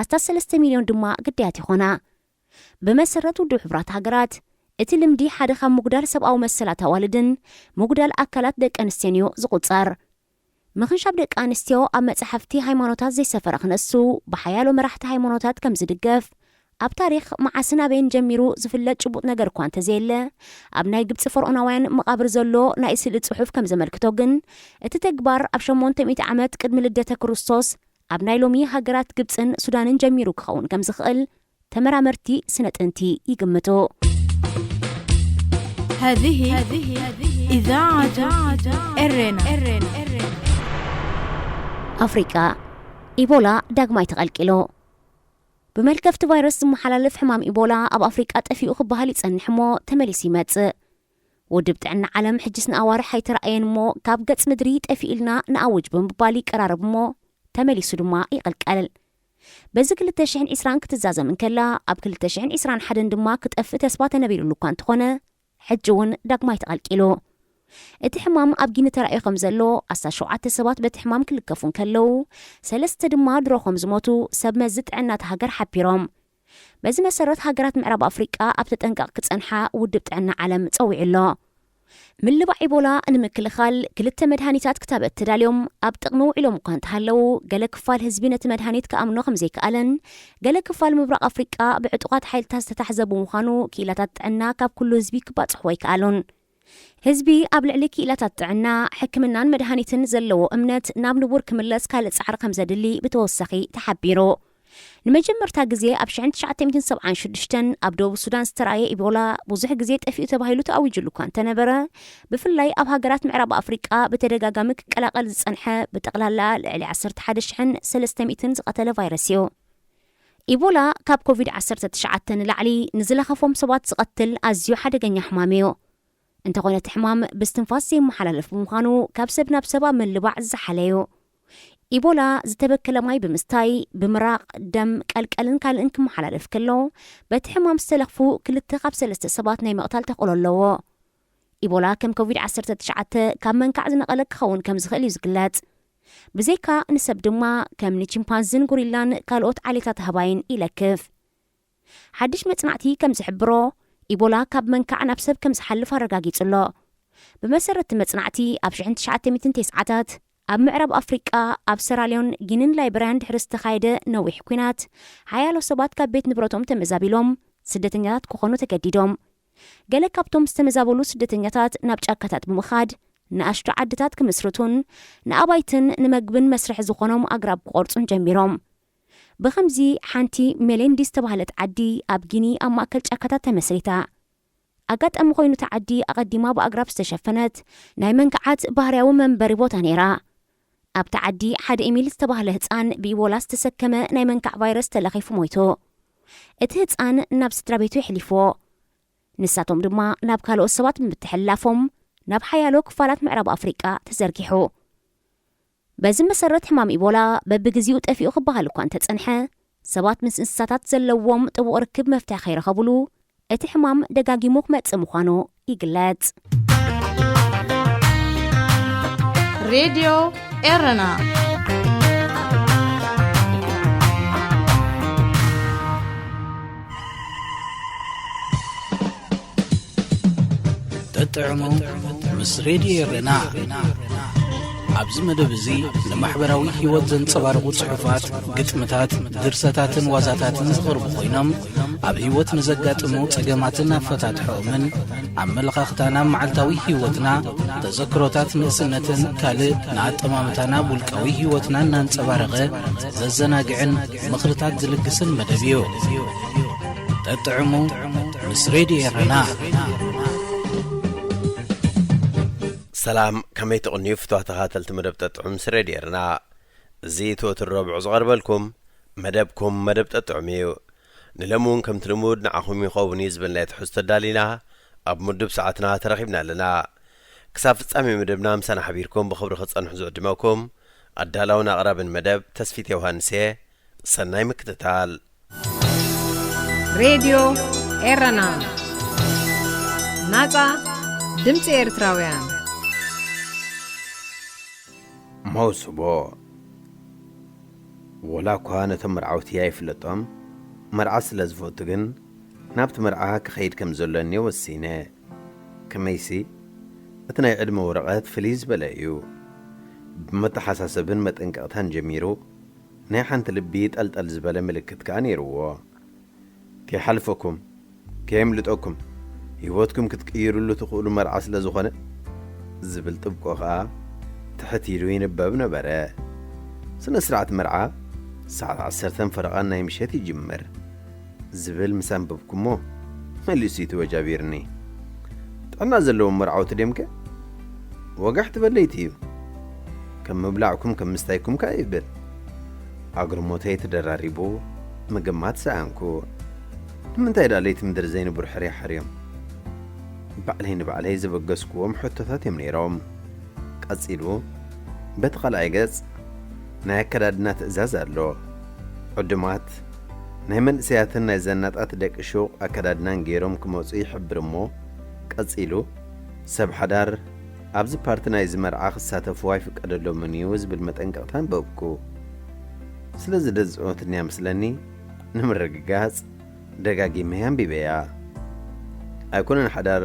ኣስታት ሰለስተ ሚልዮን ድማ ግዳያት ይኾና። ብመሰረት ውድብ ሕቡራት ሃገራት፣ እቲ ልምዲ ሓደ ካብ ምጉዳል ሰብኣዊ መሰላት ኣዋልድን ምጉዳል ኣካላት ደቂ ኣንስትዮን እዩ ዝቑጸር። ምኽንሻብ ደቂ ኣንስትዮ ኣብ መጻሕፍቲ ሃይማኖታት ዘይሰፈረ ክነሱ፣ ብሓያሎ መራሕቲ ሃይማኖታት ከም ዝድገፍ፣ ኣብ ታሪኽ መዓስን ኣበይን ጀሚሩ ዝፍለጥ ጭቡጥ ነገር እኳ እንተዘየለ፣ ኣብ ናይ ግብጺ ፈርዖናውያን መቓብር ዘሎ ናይ ስእሊ ጽሑፍ ከም ዘመልክቶ ግን፣ እቲ ተግባር ኣብ ሸሞንተ ሚእቲ ዓመት ቅድሚ ልደተ ክርስቶስ ኣብ ናይ ሎሚ ሃገራት ግብጽን ሱዳንን ጀሚሩ ክኸውን ከም ዝኽእል ተመራመርቲ ስነ ጥንቲ ይግምቱ። هذه إذاعة إرنا. ኣፍሪቃ፣ ኢቦላ ዳግማይ ተቐልቂሉ። ብመልከፍቲ ቫይረስ ዝመሓላለፍ ሕማም ኢቦላ ኣብ ኣፍሪቃ ጠፊኡ ክበሃል ይጸንሕ እሞ ተመሊሱ ይመጽእ። ውድብ ጥዕና ዓለም ሕጅስ ንኣዋርሕ ኣይተረኣየን እሞ ካብ ገጽ ምድሪ ጠፊኡ ኢልና ንኣውጅ ብምባል ይቀራረብ እሞ ተመሊሱ ድማ ይቕልቀል። በዚ ክልተ ሽሕን ዕስራን ክትዛዘም እንከላ ኣብ ክልተ ሽሕን ዕስራን ሓደን ድማ ክጠፍእ ተስፋ ተነቢሩሉ እኳ እንተኾነ ሕጂ እውን ዳግማይ ተቐልቂሉ። እቲ ሕማም ኣብ ጊኒ ተራእዩ ከም ዘሎ ኣስታት ሸውዓተ ሰባት በቲ ሕማም ክልከፉ እንከለዉ ሰለስተ ድማ ድሮ ከም ዝሞቱ ሰብ መዚ ጥዕና እታ ሃገር ሓቢሮም። በዚ መሰረት ሃገራት ምዕራብ ኣፍሪቃ ኣብ ተጠንቀቕ ክጸንሓ ውድብ ጥዕና ዓለም ጸዊዑ ኣሎ። ምልባዕ ኢቦላ ንምክልኻል ክልተ መድሃኒታት ክታበት ተዳልዮም ኣብ ጥቕሚ ውዒሎም እኳ እንተሃለዉ፣ ገለ ክፋል ህዝቢ ነቲ መድሃኒት ክኣምኖ ከም ዘይከኣለን፣ ገለ ክፋል ምብራቕ ኣፍሪቃ ብዕጡቓት ሓይልታት ዝተታሕዘ ብምዃኑ ክኢላታት ጥዕና ካብ ኩሉ ህዝቢ ክባጽሕዎ ኣይከኣሉን። ህዝቢ ኣብ ልዕሊ ክኢላታት ጥዕና፣ ሕክምናን መድሃኒትን ዘለዎ እምነት ናብ ንቡር ክምለስ ካልእ ጻዕሪ ከም ዘድሊ ብተወሳኺ ተሓቢሩ። ንመጀመርታ ግዜ ኣብ ሽሕን ትሽዓተ ሚእትን ሰብዓን ሽዱሽተን ኣብ ደቡብ ሱዳን ዝተራእየ ኢቦላ ብዙሕ ግዜ ጠፊኡ ተባሂሉ ተኣዊጁሉ እኳ እንተነበረ፣ ብፍላይ ኣብ ሃገራት ምዕራብ ኣፍሪቃ ብተደጋጋሚ ክቀላቐል ዝጸንሐ ብጠቕላላ ልዕሊ ዓሰርተ ሓደ ሽሕን ሰለስተ ሚእትን ዝቐተለ ቫይረስ እዩ። ኢቦላ ካብ ኮቪድ ዓሰርተ ትሽዓተ ንላዕሊ ንዝለኸፎም ሰባት ዝቐትል ኣዝዩ ሓደገኛ ሕማም እዩ። እንተኾነ እቲ ሕማም ብስትንፋስ ዘይመሓላለፍ ብምዃኑ ካብ ሰብ ናብ ሰብ ኣብ ምልባዕ ዝዘሓለ እዩ። ኢቦላ ዝተበከለ ማይ ብምስታይ፣ ብምራቕ፣ ደም፣ ቀልቀልን ካልእን ክመሓላለፍ ከሎ፣ በቲ ሕማም ዝተለኽፉ ክልተ ካብ ሰለስተ ሰባት ናይ ምቕታል ተኽእሎ ኣለዎ። ኢቦላ ከም ኮቪድ ዓሰርተ ትሽዓተ ካብ መንካዕ ዝነቐለ ክኸውን ከም ዝኽእል እዩ ዝግለጽ። ብዘይካ ንሰብ ድማ ከም ንቺምፓንዝን ጉሪላን ካልኦት ዓሌታት ኣህባይን ይለክፍ። ሓድሽ መጽናዕቲ ከም ዝሕብሮ፣ ኢቦላ ካብ መንካዕ ናብ ሰብ ከም ዝሓልፍ ኣረጋጊጹ ኣሎ። ብመሰረት እቲ መጽናዕቲ፣ ኣብ ሽሕን ትሽዓተ ሚእትን ተስዓታት ኣብ ምዕራብ ኣፍሪቃ፣ ኣብ ሰራልዮን፣ ጊኒን ላይበርያን ድሕሪ ዝተኻየደ ነዊሕ ኲናት፣ ሓያሎ ሰባት ካብ ቤት ንብረቶም ተመዛቢሎም ስደተኛታት ክኾኑ ተገዲዶም። ገለ ካብቶም ዝተመዛበሉ ስደተኛታት ናብ ጫካታት ብምኻድ ንኣሽቱ ዓድታት ክምስርቱን ንኣባይትን ንመግብን መስርሒ ዝኾኖም ኣግራብ ክቖርጹን ጀሚሮም። ብኸምዚ ሓንቲ ሜሌንዲ ዝተባህለት ዓዲ ኣብ ጊኒ ኣብ ማእከል ጫካታት ተመስሪታ። ኣጋጣሚ ኮይኑ እታ ዓዲ ኣቐዲማ ብኣግራብ ዝተሸፈነት ናይ መንካዓት ባህርያዊ መንበሪ ቦታ ነይራ። ኣብታ ዓዲ ሓደ ኤሚል ዝተባህለ ህጻን ብኢቦላ ዝተሰከመ ናይ መንካዕ ቫይረስ ተለኺፉ ሞይቱ። እቲ ህጻን ናብ ስድራ ቤቱ የሕሊፍዎ። ንሳቶም ድማ ናብ ካልኦት ሰባት ብምትሕልላፎም ናብ ሓያሎ ክፋላት ምዕራብ ኣፍሪቃ ተዘርጊሑ። በዚ መሰረት ሕማም ኢቦላ በብግዜኡ ጠፊኡ ክበሃል እኳ እንተጸንሐ፣ ሰባት ምስ እንስሳታት ዘለዎም ጥቡቕ ርክብ መፍትሒ ከይረኸብሉ እቲ ሕማም ደጋጊሙ ክመጽእ ምዃኑ ይግለጽ። ሬድዮ ኤረና ጠጥዕሙ ምስ ሬድዮ ኤረና። ኣብዚ መደብ እዚ ንማሕበራዊ ህይወት ዘንጸባርቑ ጽሑፋት፣ ግጥምታት፣ ድርሰታትን ዋዛታትን ዝቐርቡ ኮይኖም፣ ኣብ ህይወት ንዘጋጥሙ ጸገማትን ኣፈታትሖኦምን፣ ኣመለኻኽታና ኣብ መዓልታዊ ህይወትና፣ ተዘክሮታት ንእስነትን ካልእ ንኣጠማምታና ኣብ ውልቃዊ ህይወትና እናንጸባረቐ ዘዘናግዕን ምኽርታት ዝልግስን መደብ እዩ። ጠጥዕሙ ምስ ሬድዮ ኤረና። ሰላም፣ ከመይ ትቕንዩ ፍትዋ ተኻተልቲ መደብ ጠጥዑ ምስ ሬድዮ ኤረና? እዚ ትወትር ረቡዕ ዝቐርበልኩም መደብኩም መደብ ጠጥዑም እዩ። ንለሚ እውን ከምቲ ልሙድ ንዓኹም ይኸውን እዩ ዝብል ናይ ትሕዝቶ ኣዳሊና ኣብ ምዱብ ሰዓትና ተረኺብና ኣለና። ክሳብ ፍጻሜ መደብና ምሳና ሓቢርኩም ብኽብሪ ክጸንሑ ዝዕድመኩም ኣዳላውን ኣቕራብን መደብ ተስፊት ዮሃንስ እየ። ሰናይ ምክትታል። ሬድዮ ኤረና፣ ናጻ ድምጺ ኤርትራውያን። መውስቦ። ወላ እኳ ነቶም መርዓውቲ ኣይፍለጦም፣ መርዓ ስለ ዝፈቱ ግን ናብቲ መርዓ ክኸይድ ከም ዘሎኒ ወሲነ። ከመይሲ እቲ ናይ ዕድመ ወረቐት ፍልይ ዝበለ እዩ። ብመተሓሳሰብን መጠንቀቕታን ጀሚሩ ናይ ሓንቲ ልቢ ጠልጠል ዝበለ ምልክት ከኣ ነይርዎ። ከይሓልፈኩም፣ ከየምልጠኩም፣ ህይወትኩም ክትቅይርሉ ትኽእሉ መርዓ ስለ ዝኾነ ዝብል ጥብቆ ከኣ ትሕት ኢሉ ይንበብ ነበረ። ስነ ስርዓት መርዓ ሰዓት ዓሰርተን ፈረቓን ናይ ምሸት ይጅምር ዝብል ምስ ኣንበብኩሞ መሊሱ እዩ ተወጃቢርኒ። ጥዕና ዘለዎም መርዓውቲ ድዮምከ? ወጋሕ ትበል ለይቲ እዩ። ከም ምብላዕኩም ከም ምስታይኩም ከኣ ይብል። ኣግርሞተይ ተደራሪቡ ምግማት ሰኣንኩ። ንምንታይ ደኣ ለይቲ ምድሪ ዘይንቡር ሕርያ ሓርዮም? ባዕለይ ንባዕለይ ዘበገስኩዎም ሕቶታት እዮም ነይሮም። ቀጺሉ በቲ ካልኣይ ገጽ ናይ ኣከዳድና ትእዛዝ ኣሎ። ዕዱማት ናይ መንእሰያትን ናይ ዘናጣት ደቂ ሹቕ ኣከዳድናን ገይሮም ክመጹ ይሕብር እሞ ቀጺሉ ሰብ ሓዳር ኣብዚ ፓርቲ ናይዚ መርዓ ክሳተፉ ኣይፍቀደሎምን እዩ ዝብል መጠንቀቕታ ኣንበብኩ። ስለ ዝደዝዖትኒ እያ መስለኒ ንምርግጋጽ ደጋጊመ ኣንቢበያ። ኣይኮነን ሓዳር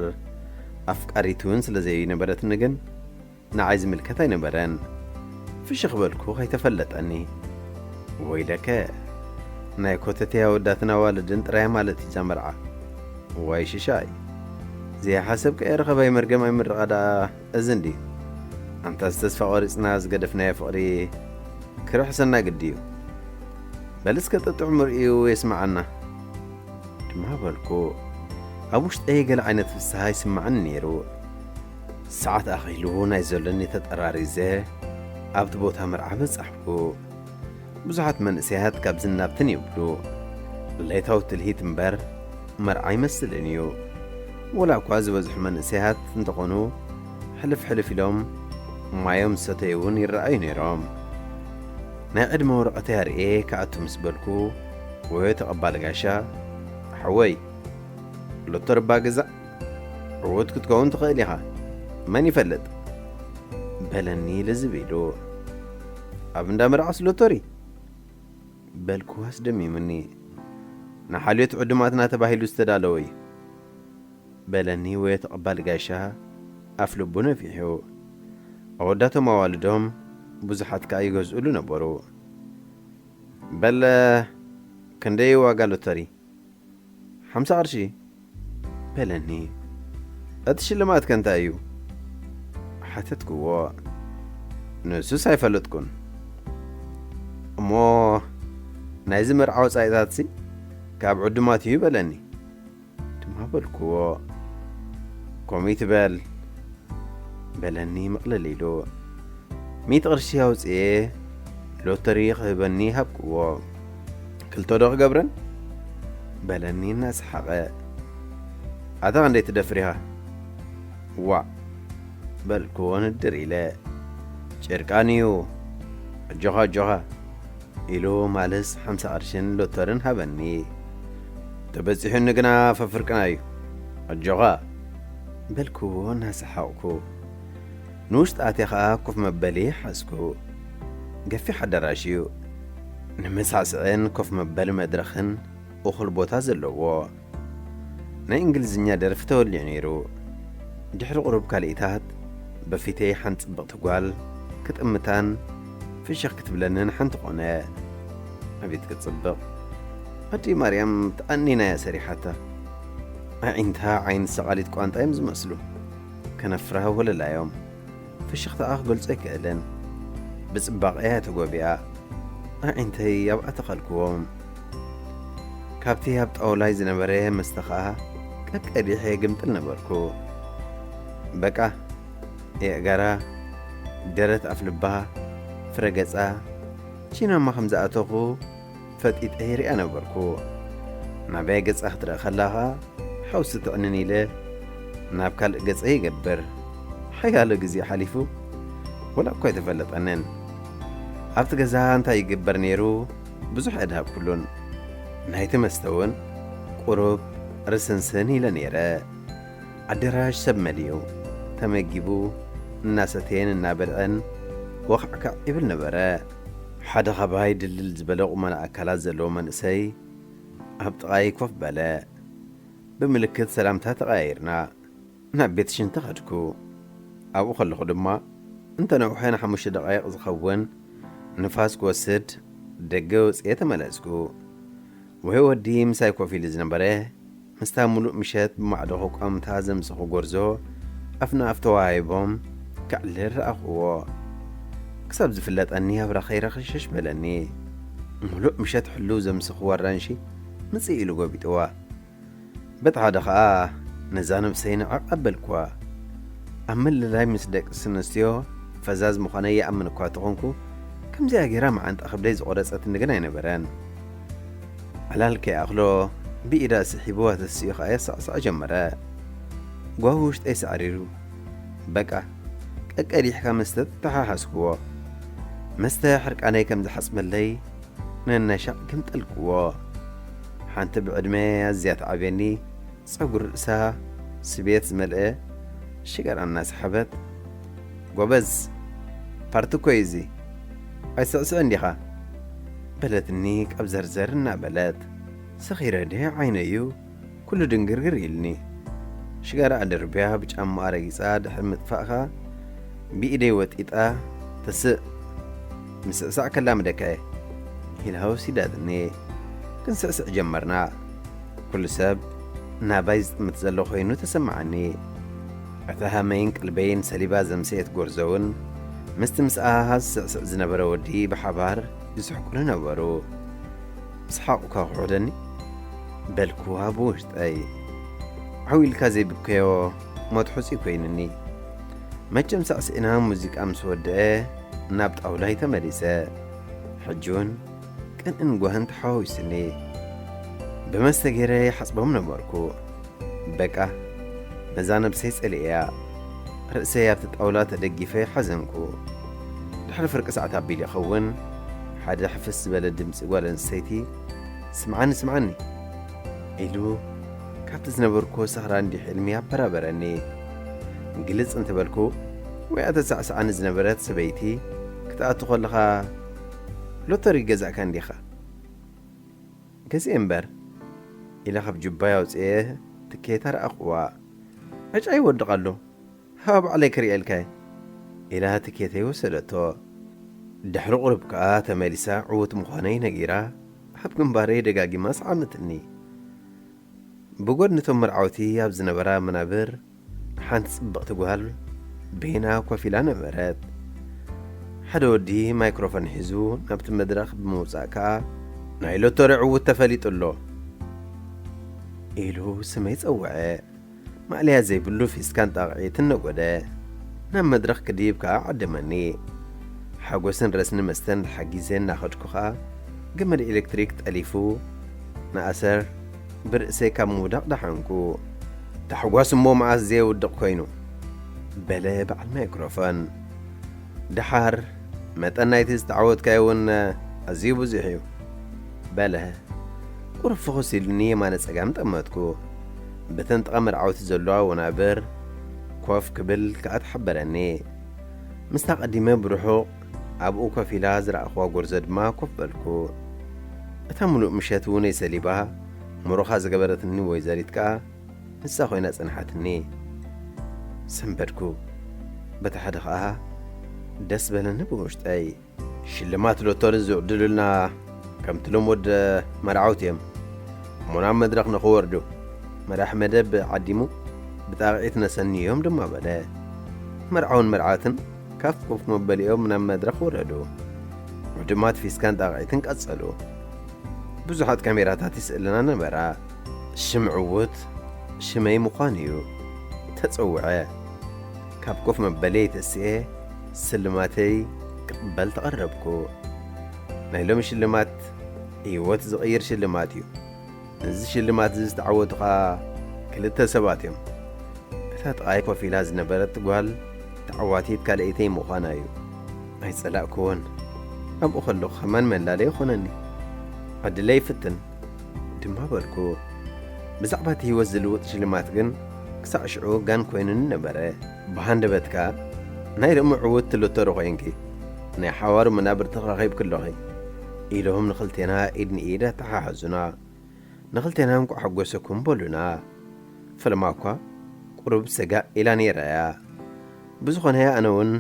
ኣፍቃሪት እውን ስለ ዘይነበረትኒ ግን ንዓይ ዝምልከት ኣይነበረን። ፍሽኽ በልኩ ከይተፈለጠኒ። ወይለከ ናይ ኮተቴ ኣወዳትን ኣዋልድን ጥራይ ማለት እዩ እዛ መርዓ። ዋይ ሽሻይ ዘይሓሰብካዮ ረኸባይ መርገም ኣይምርቓ ደኣ እዚ እንድዩ። ኣንታ ዝተስፋ ቆሪጽና ዝገደፍናዮ ፍቕሪ ክርሕሰና ግዲ እዩ። በል እስከ ጥጥዑም ርእዩ የስምዓና ድማ በልኩ። ኣብ ውሽጠይ ገለ ዓይነት ፍስሃ ይስምዓኒ ነይሩ። ሰዓት ኣኺሉ ናይ ዘሎኒ ተጠራሪዘ ኣብቲ ቦታ መርዓ በጻሕኩ። ብዙሓት መንእሰያት ካብዝን ናብትን ይብሉ። ለይታዊ ትልሂት እምበር መርዓ ኣይመስልን እዩ። ወላ እኳ ዝበዝሑ መንእሰያት እንተኾኑ ሕልፍ ሕልፍ ኢሎም ማዮም ዝሰተዩ እውን ይረኣዩ ነይሮም። ናይ ዕድመ ወረቐተይ ኣርእየ ክኣቱ ምስ በልኩ ወዮ ተቐባሊ ጋሻ ሓወይ ሎቶር እባ ግዛእ ዕዉት ክትከውን ትኽእል ኢኻ መን ይፈልጥ በለኒ ልዝብ ኢሉ። ኣብ እንዳ መርዓስ ሎተሪ? በልኩ ኣስደሚሙኒ። ንሓልዮት ዕዱማትና ተባሂሉ ዝተዳለወ እዩ፣ በለኒ ወዮ ተቐባሊ ጋሻ ኣፍ ልቡ ነፊሑ። ኣወዳቶም ኣዋልዶም ብዙሓት ከኣ ይገዝኡሉ ነበሩ። በለ ክንደይ ዋጋ ሎተሪ? ሓምሳ ቅርሺ በለኒ። እቲ ሽልማት ከ እንታይ እዩ? ሓተትክዎ። ንሱስ ኣይፈለጥኩን። እሞ ናይዚ መርዓ ወጻኢታትሲ ካብ ዕዱማት እዩ በለኒ። ድማ በልክዎ። ከምኡ ይትበል በለኒ ምቕልል ኢሉ። ሚእቲ ቅርሺ ኣውፅኤ ሎተሪ ክህበኒ ሃብክዎ። ክልተ ዶ ክገብረን? በለኒ እናሰሓቐ። ኣታ ክንደይ ትደፍር ኢኻ? ዋእ በልክዎ ንድር ኢለ። ጭርቃን እዩ። ኣጆኻ ኣጆኻ ኢሉ ማልስ ሓምሳ ቅርሽን ሎተርን ሃበኒ። ተበጺሑኒ ግና ፈፍርቅና እዩ። ኣጆኻ በልክዎ እናሰሓቕኩ። ንውሽጢ ኣትየ ኸኣ ኮፍ መበሊ ሓዝኩ። ገፊሕ ኣዳራሽ እዩ። ንመሳስዕን ኮፍ መበሊ መድረኽን እኹል ቦታ ዘለዎ። ናይ እንግሊዝኛ ደርፊ ተወሊዑ ነይሩ። ድሕሪ ቁሩብ ካልኢታት በፊተይ ሓንቲ ጽብቕቲ ጓል ክጥምታን ፍሽኽ ክትብለንን ሓንቲ ኾነ። ኣቤት ክትጽብቕ! ኣደይ ማርያም ተኣኒና እያ ሰሪሓታ። ኣዒንታ ዓይኒ ሰቓሊት ቋንጣ እዮም ዝመስሉ። ከነፍራ ወለላ እዮም። ፍሽኽታኣ ክገልጾ ኣይክእልን። ብጽባቐ እያ ተጎቢኣ። ኣዒንተይ ኣብኣ ተኸልክዎም። ካብቲ ኣብ ጣውላይ ዝነበረ መስተ ኸኣ ቀቀዲሐ ግምጥል ነበርኩ። በቃ የእጋራ፣ ደረት ኣፍልባ፣ ፍረ ገጻ፣ ቺናማ ከም ዝኣተኹ ፈጢጠ ይሪኣ ነበርኩ። ናበይ ገጻ ክትርኢ ከላ ኸኣ ሓውሲ ትዕንን ኢለ ናብ ካልእ ገጸ ይገብር። ሓያሎ ግዜ ሓሊፉ ወላ እኳ ኣይተፈለጠንን። ኣብቲ ገዛ እንታይ ይግበር ነይሩ ብዙሕ ኣይድሃብኩሉን። ናይቲ መስተ እውን ቁሩብ ርስንስን ኢለ ነይረ። ኣደራሽ ሰብ መሊኡ ተመጊቡ እናሰተየን እናበልዐን ወኻዕካዕ ይብል ነበረ። ሓደ ኻባይ ድልድል ዝበለ ቁመና ኣካላት ዘለዎ መንእሰይ ኣብ ጥቓይ ኮፍ በለ። ብምልክት ሰላምታ ተቐያይርና ናብ ቤት ሽንቲ ኸድኩ። ኣብኡ ከለኹ ድማ እንተነውሐ ንሓሙሽተ ደቓይቕ ዝኸውን ንፋስ ክወስድ ደገ ወፅየ ተመለስኩ። ወይ ወዲ ምሳይ ኮፍ ኢሉ ዝነበረ ምስታ ሙሉእ ምሸት ብማዕዶ ክቋምታ ዘምሰኹ ጎርዞ ኣፍ ንኣፍ ተወሃሂቦም ከዕልል ረኣኽዎ። ክሳብ ዝፍለጠኒ ኣብራኸይ ረኸሸሽ በለኒ። ሙሉእ ምሸት ሕሉው ዘምሰኽዎ ኣራንሺ ምጽእ ኢሉ ጎቢጥዋ። በቲ ሓደ ኸኣ ነዛ ነብሰይ ንዕቕ ኣበልክዋ። ኣብ ምልላይ ምስ ደቂ ኣንስትዮ ፈዛዝ ምዃነይ ይኣምን እኳ ተኾንኩ፣ ከምዚኣ ገይራ መዓንጣ ከብደይ ዝቖረጸትኒ ግን ኣይነበረን። ዕላል ከይኣኽሎ ብኢዳ ስሒብዋ ተሲኡ ኸኣ የሳዕስዓ ጀመረ። ጓሁ ውሽጠይ ሳዕሪሩ። በቃ ቀቀዲሕካ መስተ ተተሓሓዝክዎ። መስተ ሕርቃነይ ከም ዝሓጽበለይ ነናሻዕ ግምጠልክዎ። ሓንቲ ብዕድመ ኣዝያ ትዓብየኒ፣ ጸጉሪ ርእሳ ስብየት ዝመልአ ሽጋራ እናሰሓበት፣ "ጎበዝ፣ ፓርቲ እኮ እዩ እዚ፣ ኣይስዕስዕን ዲኻ?" በለትኒ ቀብዘርዘር እናበለት። ሰኺረ ድየ ዓይነዩ ኩሉ ድንግርግር ኢልኒ። ሽጋራ ኣደርብያ ብጫማኣ ረጊጻ ድሕሪ ምጥፋእኻ ብኢደይ ወጢጣ፣ "ተስእ፣ ምስዕሳዕ ከላምደካ እየ" ኢላ ወሲዳትኒ። ክንስዕስዕ ጀመርና። ኩሉ ሰብ ናባይ ዝጥምት ዘሎ ኮይኑ ተሰማዓኒ። እታ ሃመይን ቀልበይን ሰሊባ ዘምሰየት ጎርዞ እውን ምስቲ ምስኣ ዝስዕስዕ ዝነበረ ወዲ ብሓባር ይስሕቁሉ ነበሩ። ምስሓቑ እኳ ክውሕደኒ በልክዋ ብውሽጠይ። ዓው ኢልካ ዘይብከዮ ሞት ሕጹይ ኮይኑኒ። መቸም ሳዕስዒና ሙዚቃ ምስ ወድአ ናብ ጣውላይ ተመሊሰ። ሕጂ እውን ቅንእን ጓህን ተሓዋዊሱኒ። ብመስተ ገይረ ይሓጽቦም ነበርኩ። በቃ ነዛ ነብሰይ ጸሊኤያ። ርእሰይ ኣብቲ ጣውላ ተደጊፈ ሓዘንኩ። ድሕሪ ፍርቂ ሰዓት ኣቢሉ ይኸውን፣ ሓደ ሕፍስ ዝበለ ድምጺ ጓል ኣንስተይቲ፣ "ስምዓኒ፣ ስምዓኒ" ኢሉ ካብቲ ዝነበርኩዎ ሰኽራን ድዩ ሕልሚ ኣበራበረኒ። ግልጽ እንተበልኩ፣ ወያ ተሳዕስዓኒ ዝነበረት ሰበይቲ ክትኣቱ ከለኻ ሎተሪ ገዛእካ እንዲኻ? ገዚኤ እምበር፣ ኢለ ካብ ጁባይ ኣውፅኤ ትኬታ ረኣኽዋ። ዕጫ ይወድቕ ኣሎ፣ ሃባ ባዕለይ ክርእየልካ እየ፣ ኢላ ትኬተይ ወሰደቶ። ድሕሪ ቁሩብ ከኣ ተመሊሳ ዕዉት ምዃነይ ነጊራ፣ ኣብ ግንባረይ ደጋጊማ ሰዓመትኒ። ብጎድኒ እቶም መርዓውቲ ኣብ ዝነበራ መናብር፣ ሓንቲ ጽብቕቲ ጓል በይና ኮፍ ኢላ ነበረት። ሓደ ወዲ ማይክሮፎን ሒዙ ናብቲ መድረኽ ብምውጻእ ከኣ፣ "ናይ ሎተሪ ዕዉት ተፈሊጡ ኣሎ!" ኢሉ ስመይ ጸውዐ። ማእለያ ዘይብሉ ፊስካን ጣቕዒትን ነጎደ። ናብ መድረኽ ክድይብ ከኣ ዓደመኒ። ሓጎስን ረስኒ መስተን ተሓጊዘ እናኸድኩ ከኣ፣ ገመድ ኤሌክትሪክ ጠሊፉ ንኣሰር ብርእሰይ ካብ ምውዳቕ ደሓንኩ። "ታሕጓስ እሞ መኣስ ዘየውድቕ ኮይኑ?" በለ በዓል ማይክሮፎን። ደሓር፣ "መጠን ናይቲ ዝተዓወትካዮ እውን ኣዝዩ ብዙሕ እዩ" በለ። ቁሩብ ፍኹስ ኢሉኒ የማነ ጸጋም ጠመትኩ። በተን ጥቓ መርዓውቲ ዘለዋ ወናብር ኮፍ ክብል ከኣ ተሓበረኒ። ምስታ ቀዲመ ብርሑቕ ኣብኡ ኮፍ ኢላ ዝረኣኽዋ ጎርዞ ድማ ኮፍ በልኩ። እታ ምሉእ ምሸት እውን ሰሊባ ምሩኻ ዝገበረትኒ ወይዘሪት ከኣ ንሳ ኮይና ጸንሓትኒ። ሰንበድኩ። በቲ ሓደ ከኣ ደስ በለኒ ብውሽጠይ። ሽልማት ሎተሪ ዝዕድሉልና ከምቲ ልሙድ መርዓውቲ እዮም። እሞ ናብ መድረኽ ንኽወርዱ መራሕ መደብ ዓዲሙ ብጣቕዒት ነሰንዮም ድማ በለ። መርዓውን መርዓትን ካብ ኮፍ መበሊኦም ናብ መድረኽ ወረዱ። ዕዱማት ፊስካን ጣቕዒትን ቀጸሉ። ብዙሓት ካሜራታት ይስእልና ነበራ። ሽም ዕዉት ሽመይ ምዃኑ እዩ። ተጸውዐ። ካብ ኮፍ መበለይ ተስኤ ስልማተይ ክቕበል ተቐረብኩ። ናይ ሎሚ ሽልማት ህይወት ዝቕይር ሽልማት እዩ። ነዚ ሽልማት እዚ ዝተዓወቱ ኸኣ ክልተ ሰባት እዮም። እታ ጥቓይ ኮፍ ኢላ ዝነበረት ጓል ተዓዋቲት ካልኣይተይ ምዃና እዩ። ኣይጸላእክዎን። ኣብኡ ከለኹ ከማን መላለዪ ኾነኒ። ዕድለይ ይፍትን ድማ በልኩ። ብዛዕባ እቲ ህይወት ዝልውጥ ሽልማት ግን ክሳዕ ሽዑ ጋን ኮይኑኒ ነበረ። ብሃንደበትካ ናይ ሎሚ ዕውት ሎተሪ ኮይንኪ፣ ናይ ሓዋሩ መናብርትኺ ረኺብኪ ኣለኺ ኢሎም ንኽልቴና ኢድ ንኢድ ኣተሓሓዙና። ንኽልቴና እንቋዕ ሓጎሰኩም በሉና። ፈለማ እኳ ቁሩብ ሰጋእ ኢላ ነይራ እያ። ብዝኾነ ኣነ እውን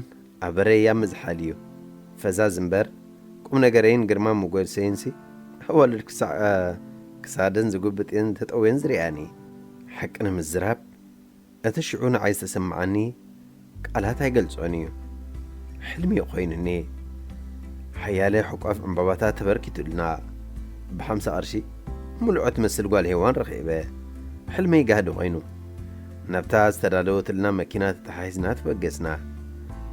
ኣበረይ ኣብ ምዝሓል እዩ። ፈዛዝ እምበር ቁም ነገረይን ግርማ ሞገሰይንሲ ኣዋልድ ክሳዕ ክሳደን ዝጉብጥየን ተጠውየን ዝርእያኒ። ሓቂ ንምዝራብ እቲ ሽዑ ንዓይ ዝተሰምዓኒ ቃላት ኣይገልጾን እዩ። ሕልሚ እዩ ኮይኑኒ። ሓያለ ሕቋፍ ዕምባባታት ተበርኪቱልና። ብሓምሳ ቅርሺ ምልዖ ትመስል ጓል ሄዋን ረኺበ። ሕልመይ ጋህዲ ኮይኑ። ናብታ ዝተዳለወትልና መኪና ተተሓሒዝና ተበገስና።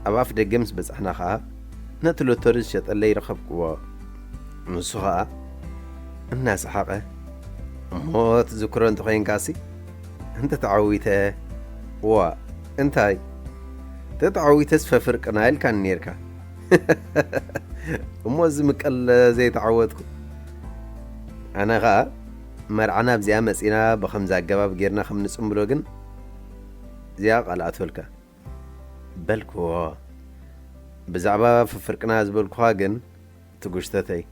ኣብ ኣፍ ደገ ምስ በጻሕና ኸኣ ነቲ ሎተሪ ዝሸጠለይ ረኸብክዎ። ንሱ ኸኣ እናሰሓቐ፣ "እሞ ትዝክሮ እንተኾይንካሲ እንተ ተዓዊተ?" "ዋ፣ እንታይ? ተተዓዊተስ ፈፍርቅና ኢልካኒ ኔርካ። እሞ ዝምቀል ዘይተዓወትኩ?" ኣነ ኸኣ፣ "መርዓና ኣብዚኣ መጺና ብኸምዚ ኣገባብ ጌርና ከም ንጽምብሎ ግን እዚኣ ቃል ኣትወልካ" በልክዎ። "ብዛዕባ ፍፍርቅና ዝበልኩኻ ግን ትጉሽተተይ"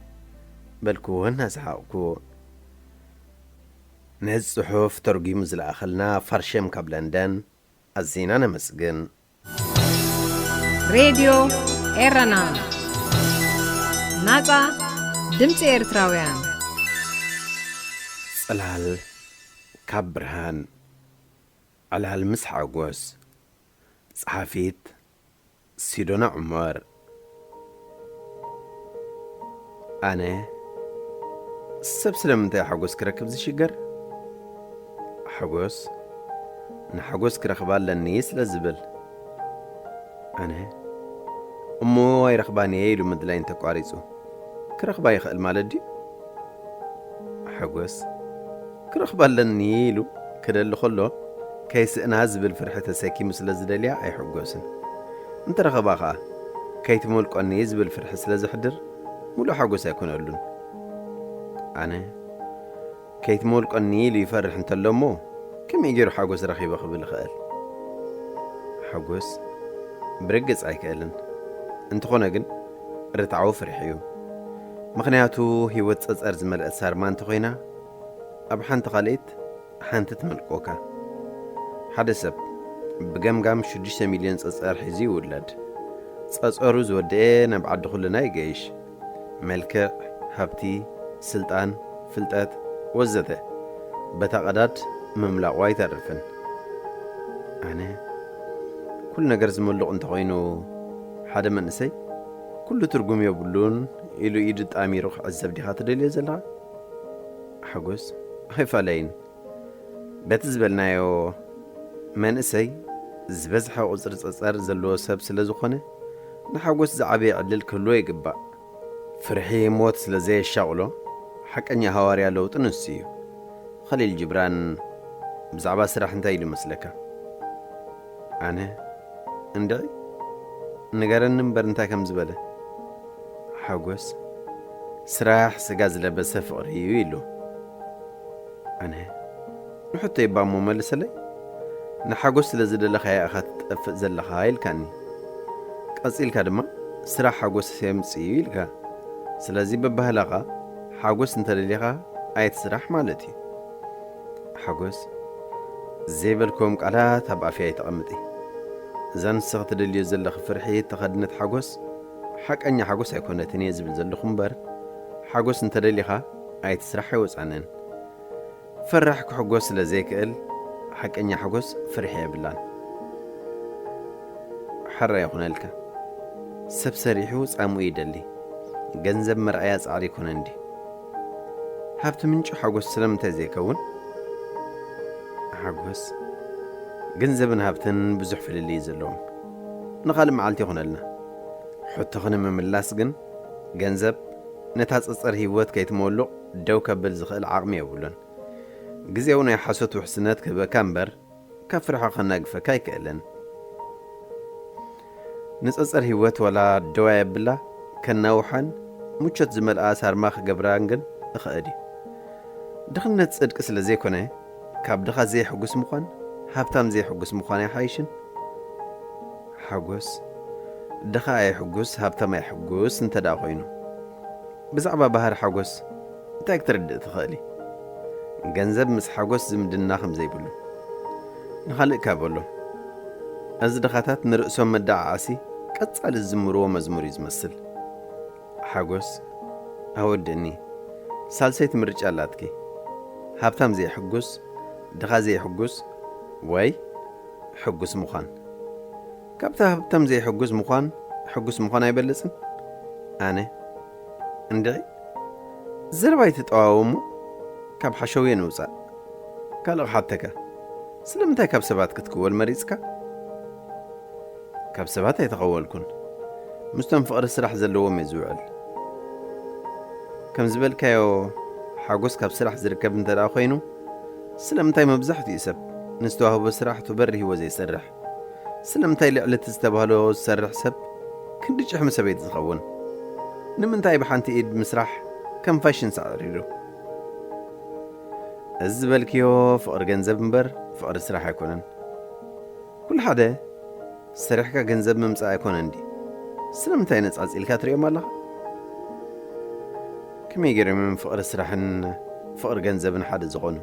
በልክዎ እናሰሓቕኩ። ነዚ ጽሑፍ ተርጒሙ ዝለኣኸልና ፋርሸም ካብ ለንደን ኣዚና ነመስግን። ሬድዮ ኤረና፣ ናጻ ድምጺ ኤርትራውያን። ጽላል ካብ ብርሃን፣ ዕላል ምስ ሓጎስ። ጸሓፊት ሲዶና ዑመር። ኣነ፣ ሰብ ስለምንታይ ሓጎስ ክረክብ ዝሽገር? ሓጎስ፣ ንሓጎስ ክረኽባ ኣለኒ ስለ ዝብል። ኣነ፣ እሞ ኣይረኽባን እየ ኢሉ ምድላይ እንተቋሪጹ፣ ክረኽባ ይኽእል ማለት ድዩ? ሓጎስ፣ ክረኽባ ኣለኒ ኢሉ ክደሊ ከሎ፣ ከይስእና ዝብል ፍርሒ ተሰኪሙ ስለ ዝደልያ ኣይሕጎስን። እንተረኸባ ኸኣ፣ ከይትሞልቆኒ ዝብል ፍርሒ ስለ ዘሕድር፣ ሙሉእ ሓጎስ ኣይኮነሉን። ኣነ፣ ከይትሞልቆኒ ኢሉ ይፈርሕ እንተሎ እሞ፣ ከመይ ገይሩ ሓጎስ ረኺበ ክብል ይኽእል? ሓጎስ ብርግጽ ኣይክእልን። እንተኾነ ግን፣ ርትዓዊ ፍርሒ እዩ። ምኽንያቱ ህይወት ጸጸር ዝመልአት ሳርማ እንተኾይና፣ ኣብ ሓንቲ ካልኢት ሓንቲ ትመልቆካ። ሓደ ሰብ ብገምጋም ሽዱሽተ ሚልዮን ጸጸር ሒዙ ይውለድ። ጸጸሩ ዝወደኤ ናብ ዓዲ ኩልና ይገይሽ። መልክዕ፣ ሃብቲ፣ ስልጣን፣ ፍልጠት ወዘተ በታ ቀዳድ ምምላቑ ኣይተርፍን። ኣነ ኩሉ ነገር ዝመልቕ እንተኾይኑ፣ ሓደ መንእሰይ ኩሉ ትርጉም የብሉን ኢሉ ኢዱ ጣሚሩ ክዕዘብ ዲኻ ትደልዮ ዘለኻ? ሓጎስ ኣይፋለይን። በቲ ዝበልናዮ መንእሰይ ዝበዝሐ ቁጽሪ ጸጸር ዘለዎ ሰብ ስለ ዝኾነ፣ ንሓጎስ ዝዓበየ ዕድል ክህልዎ ይግባእ። ፍርሒ ሞት ስለ ዘየሻቕሎ፣ ሓቀኛ ሃዋርያ ለውጢ ንሱ እዩ። ኸሊል ጅብራን ብዛዕባ ስራሕ እንታይ ኢሉ መስለካ? ኣነ፣ እንድዒ፣ ንገረኒ እምበር እንታይ ከም ዝበለ። ሓጎስ፣ ስራሕ ስጋ ዝለበሰ ፍቕሪ እዩ ኢሉ። ኣነ፣ ንሕቶይ እባ እሞ መልሰለይ። ንሓጎስ ስለ ዝደለኻያ ኢኻ ትጠፍእ ዘለኻ ኢልካኒ። ቀጺልካ ድማ፣ ስራሕ ሓጎስ የምጽእ እዩ ኢልካ። ስለዚ በባህላኻ ሓጎስ እንተደሊኻ ኣይትስራሕ ማለት እዩ። ሓጎስ፣ ዘይበልክዎም ቃላት ኣብ ኣፍያ ኣይተቐምጢ። እዛ ንስኺ ትደልዮ ዘለኺ ፍርሒ እተኸድነት ሓጎስ፣ ሓቀኛ ሓጎስ ኣይኮነትን እየ ዝብል ዘለኹ እምበር፣ ሓጎስ እንተደሊኻ ኣይትስራሕ ኣይወጻንን። ፈራሕ ክሕጎስ ስለ ዘይክእል፣ ሓቀኛ ሓጎስ ፍርሒ የብላን። ሓራ ይኹነልካ። ሰብ ሰሪሑ ጻምኡ ይደሊ። ገንዘብ መርኣያ ጻዕሪ ይኮነን ድዩ? ሃብቲ ምንጪ ሓጎስ ስለምንታይ ዘይከውን? ሓጎስ፣ ገንዘብን ሃብትን ብዙሕ ፍልልይ ዘለዎም። ንኻልእ መዓልቲ ይኹነልና። ሕቶኺ ንምምላስ ግን፣ ገንዘብ ነታ ጸጸር ህይወት ከይትመልቕ ደው ከብል ዝኽእል ዓቕሚ የብሉን። ግዜኡ ናይ ሓሶት ውሕስነት ክህበካ እምበር፣ ካብ ፍርሒ ከናግፈካ ኣይክእልን። ንጸጸር ህይወት ዋላ ደው ኣየብላ፣ ከናውሓን ምቾት ዝመልኣ ሳርማ ክገብራን ግን እኽእል እዩ። ድኽነት ጽድቂ ስለ ዘይኮነ፣ ካብ ድኻ ዘየሕጉስ ምዃን፣ ሃብታም ዘየሕጉስ ምዃን ኣይሓይሽን? ሓጎስ፣ ድኻ ኣየሕጉስ፣ ሃብታም ኣየሕጉስ እንተ ደኣ ኮይኑ፣ ብዛዕባ ባህሪ ሓጎስ እንታይ ክትርድእ ትኽእሊ? ገንዘብ ምስ ሓጎስ ዝምድና ከም ዘይብሉ። ንኻልእ እካ በሎ። እዚ ድኻታት ንርእሶም መደዓዓሲ ቀጻሊ ዝዝምርዎ መዝሙር እዩ ዝመስል። ሓጎስ፣ ኣወድእኒ። ሳልሰይቲ ምርጫ ኣላትኪ። ሃብታም ዘየሕጉስ፣ ድኻ ዘየሕጉስ፣ ወይ ሕጉስ ምዃን። ካብቲ ሃብታም ዘይሕጉስ ምዃን፣ ሕጉስ ምዃን ኣይበልጽን? ኣነ፣ እንድዒ፣ ዘረባ ኣይትጠዋውሙ፣ ካብ ሓሸውየ ንውጻእ። ካልእ ክሓተካ፣ ስለምንታይ ካብ ሰባት ክትክወል መሪጽካ? ካብ ሰባት ኣይተኸወልኩን። ምስቶም ፍቕሪ ስራሕ ዘለዎም እየ ዝውዕል። ከም ዝበልካዮ፣ ሓጎስ ካብ ስራሕ ዝርከብ እንተ ደኣ ኮይኑ፣ ስለምንታይ መብዛሕትኡ ሰብ ንዝተዋህቦ ስራሕ ቱበር ሂቦ ዘይሰርሕ? ስለምንታይ ልዕሊ እቲ ዝተባህሎ ዝሰርሕ ሰብ ክንዲ ጭሕሚ ሰበይቲ ዝኸውን? ንምንታይ ብሓንቲ ኢድ ምስራሕ ከም ፋሽን ሳዕሪሩ? እዚ ዝበልክዮ ፍቕሪ ገንዘብ እምበር ፍቕሪ ስራሕ ኣይኮነን። ኩሉ ሓደ፣ ሰሪሕካ ገንዘብ ምምጻእ ኣይኮነን ድዩ? ስለምንታይ ነጻጺልካ ትርእዮም ኣለኻ? ከመይ ገይሮም እዮም ፍቕሪ ስራሕን ፍቕሪ ገንዘብን ሓደ ዝኾኑ?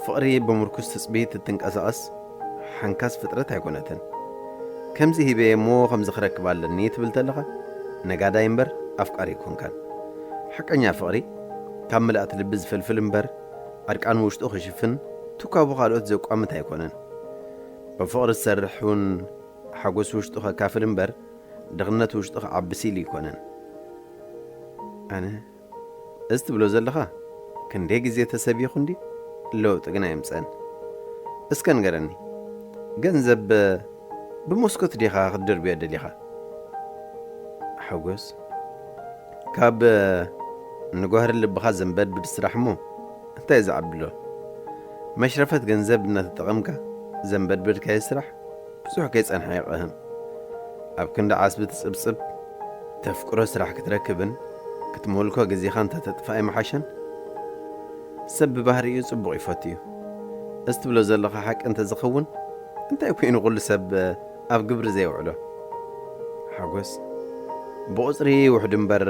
ፍቕሪ ብምርኩስ ትጽቢት እትንቀሳቐስ ሓንካስ ፍጥረት ኣይኮነትን። ከምዚ ሂበ እሞ ከምዚ ክረክብ ኣለኒ ትብል ተለኻ፣ ነጋዳይ እምበር ኣፍቃሪ ኣይኮንካን። ሓቀኛ ፍቕሪ ካብ ምልኣት ልቢ ዝፈልፍል እምበር፣ ዕርቃን ውሽጡ ክሽፍን፣ ትካቡ ካልኦት ዘቋምት ኣይኮነን። ብፍቕሪ ዝሰርሕ እውን ሓጎስ ውሽጡ ከካፍል እምበር፣ ድኽነት ውሽጡ ክዓብስ ኢሉ ኣይኮነን። ኣነ፣ እዚ ትብሎ ዘለኻ ክንደይ ግዜ ተሰቢኹ እንዲ፣ ለውጢ ግን ኣየምጸን። እስከ ንገረኒ፣ ገንዘብ ብመስኮት ዲኻ ክትድርብዮ ደሊኻ? ሓጎስ፣ ካብ ንጓህሪ ልብኻ ዘንበድብድ ስራሕ እሞ እንታይ ዝዓቢ ኣሎ? መሽረፈት ገንዘብ እናተጠቐምካ ዘንበድበድካዮ ስራሕ ብዙሕ ከይጸንሐ ይቕህም። ኣብ ክንዲ ዓስቢ ትጽብጽብ፣ ተፍቅሮ ስራሕ ክትረክብን ክትመልኮ ግዜኻ እንተተጥፍኣ ኣይምሓሸን? ሰብ ብባህሪኡ ጽቡቕ ይፈቱ እዩ። እዚ ትብሎ ዘለኻ ሓቂ እንተዝኸውን፣ እንታይ ኮይኑ ኩሉ ሰብ ኣብ ግብሪ ዘየውዕሎ? ሓጎስ፣ ብቑጽሪ ውሑድ እምበር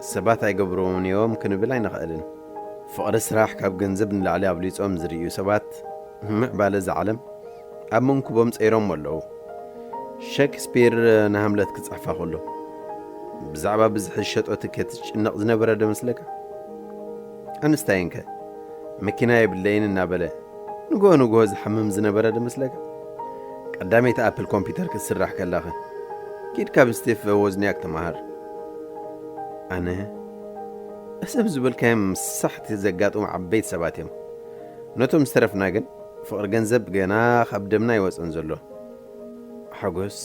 ሰባት ኣይገብርዎን እዮም ክንብል ኣይንኽእልን። ፍቕሪ ስራሕ ካብ ገንዘብ ንላዕሊ ኣብሊጾም ዝርእዩ ሰባት፣ ምዕባለ እዛ ዓለም ኣብ መንኩቦም ጸይሮም ኣለዉ። ሸክስፒር ንሃምለት ክጽሕፋ ከሎ፣ ብዛዕባ ብዝሒ ዝሸጦ ትኬት ዝጭነቕ ዝነበረ ዶ መስለካ? ኣንስታይንከ፣ መኪና የብለይን እናበለ ንግሆ ንግሆ ዝሓምም ዝነበረ ዶ መስለካ? ቀዳመይቲ ኣፕል ኮምፒውተር ክትስራሕ ከላኸ፣ ኪድ ካብ ስቲቭ ዎዝኒያክ ተማሃር። ኣነ፣ እዞም ዝበልካዮም ሳሕቲ ዘጋጥሙ ዓበይቲ ሰባት እዮም። ነቶም ዝተረፍና ግን፣ ፍቕሪ ገንዘብ ገና ካብ ደምና ኣይወጸን ዘሎ። ሓጎስ፣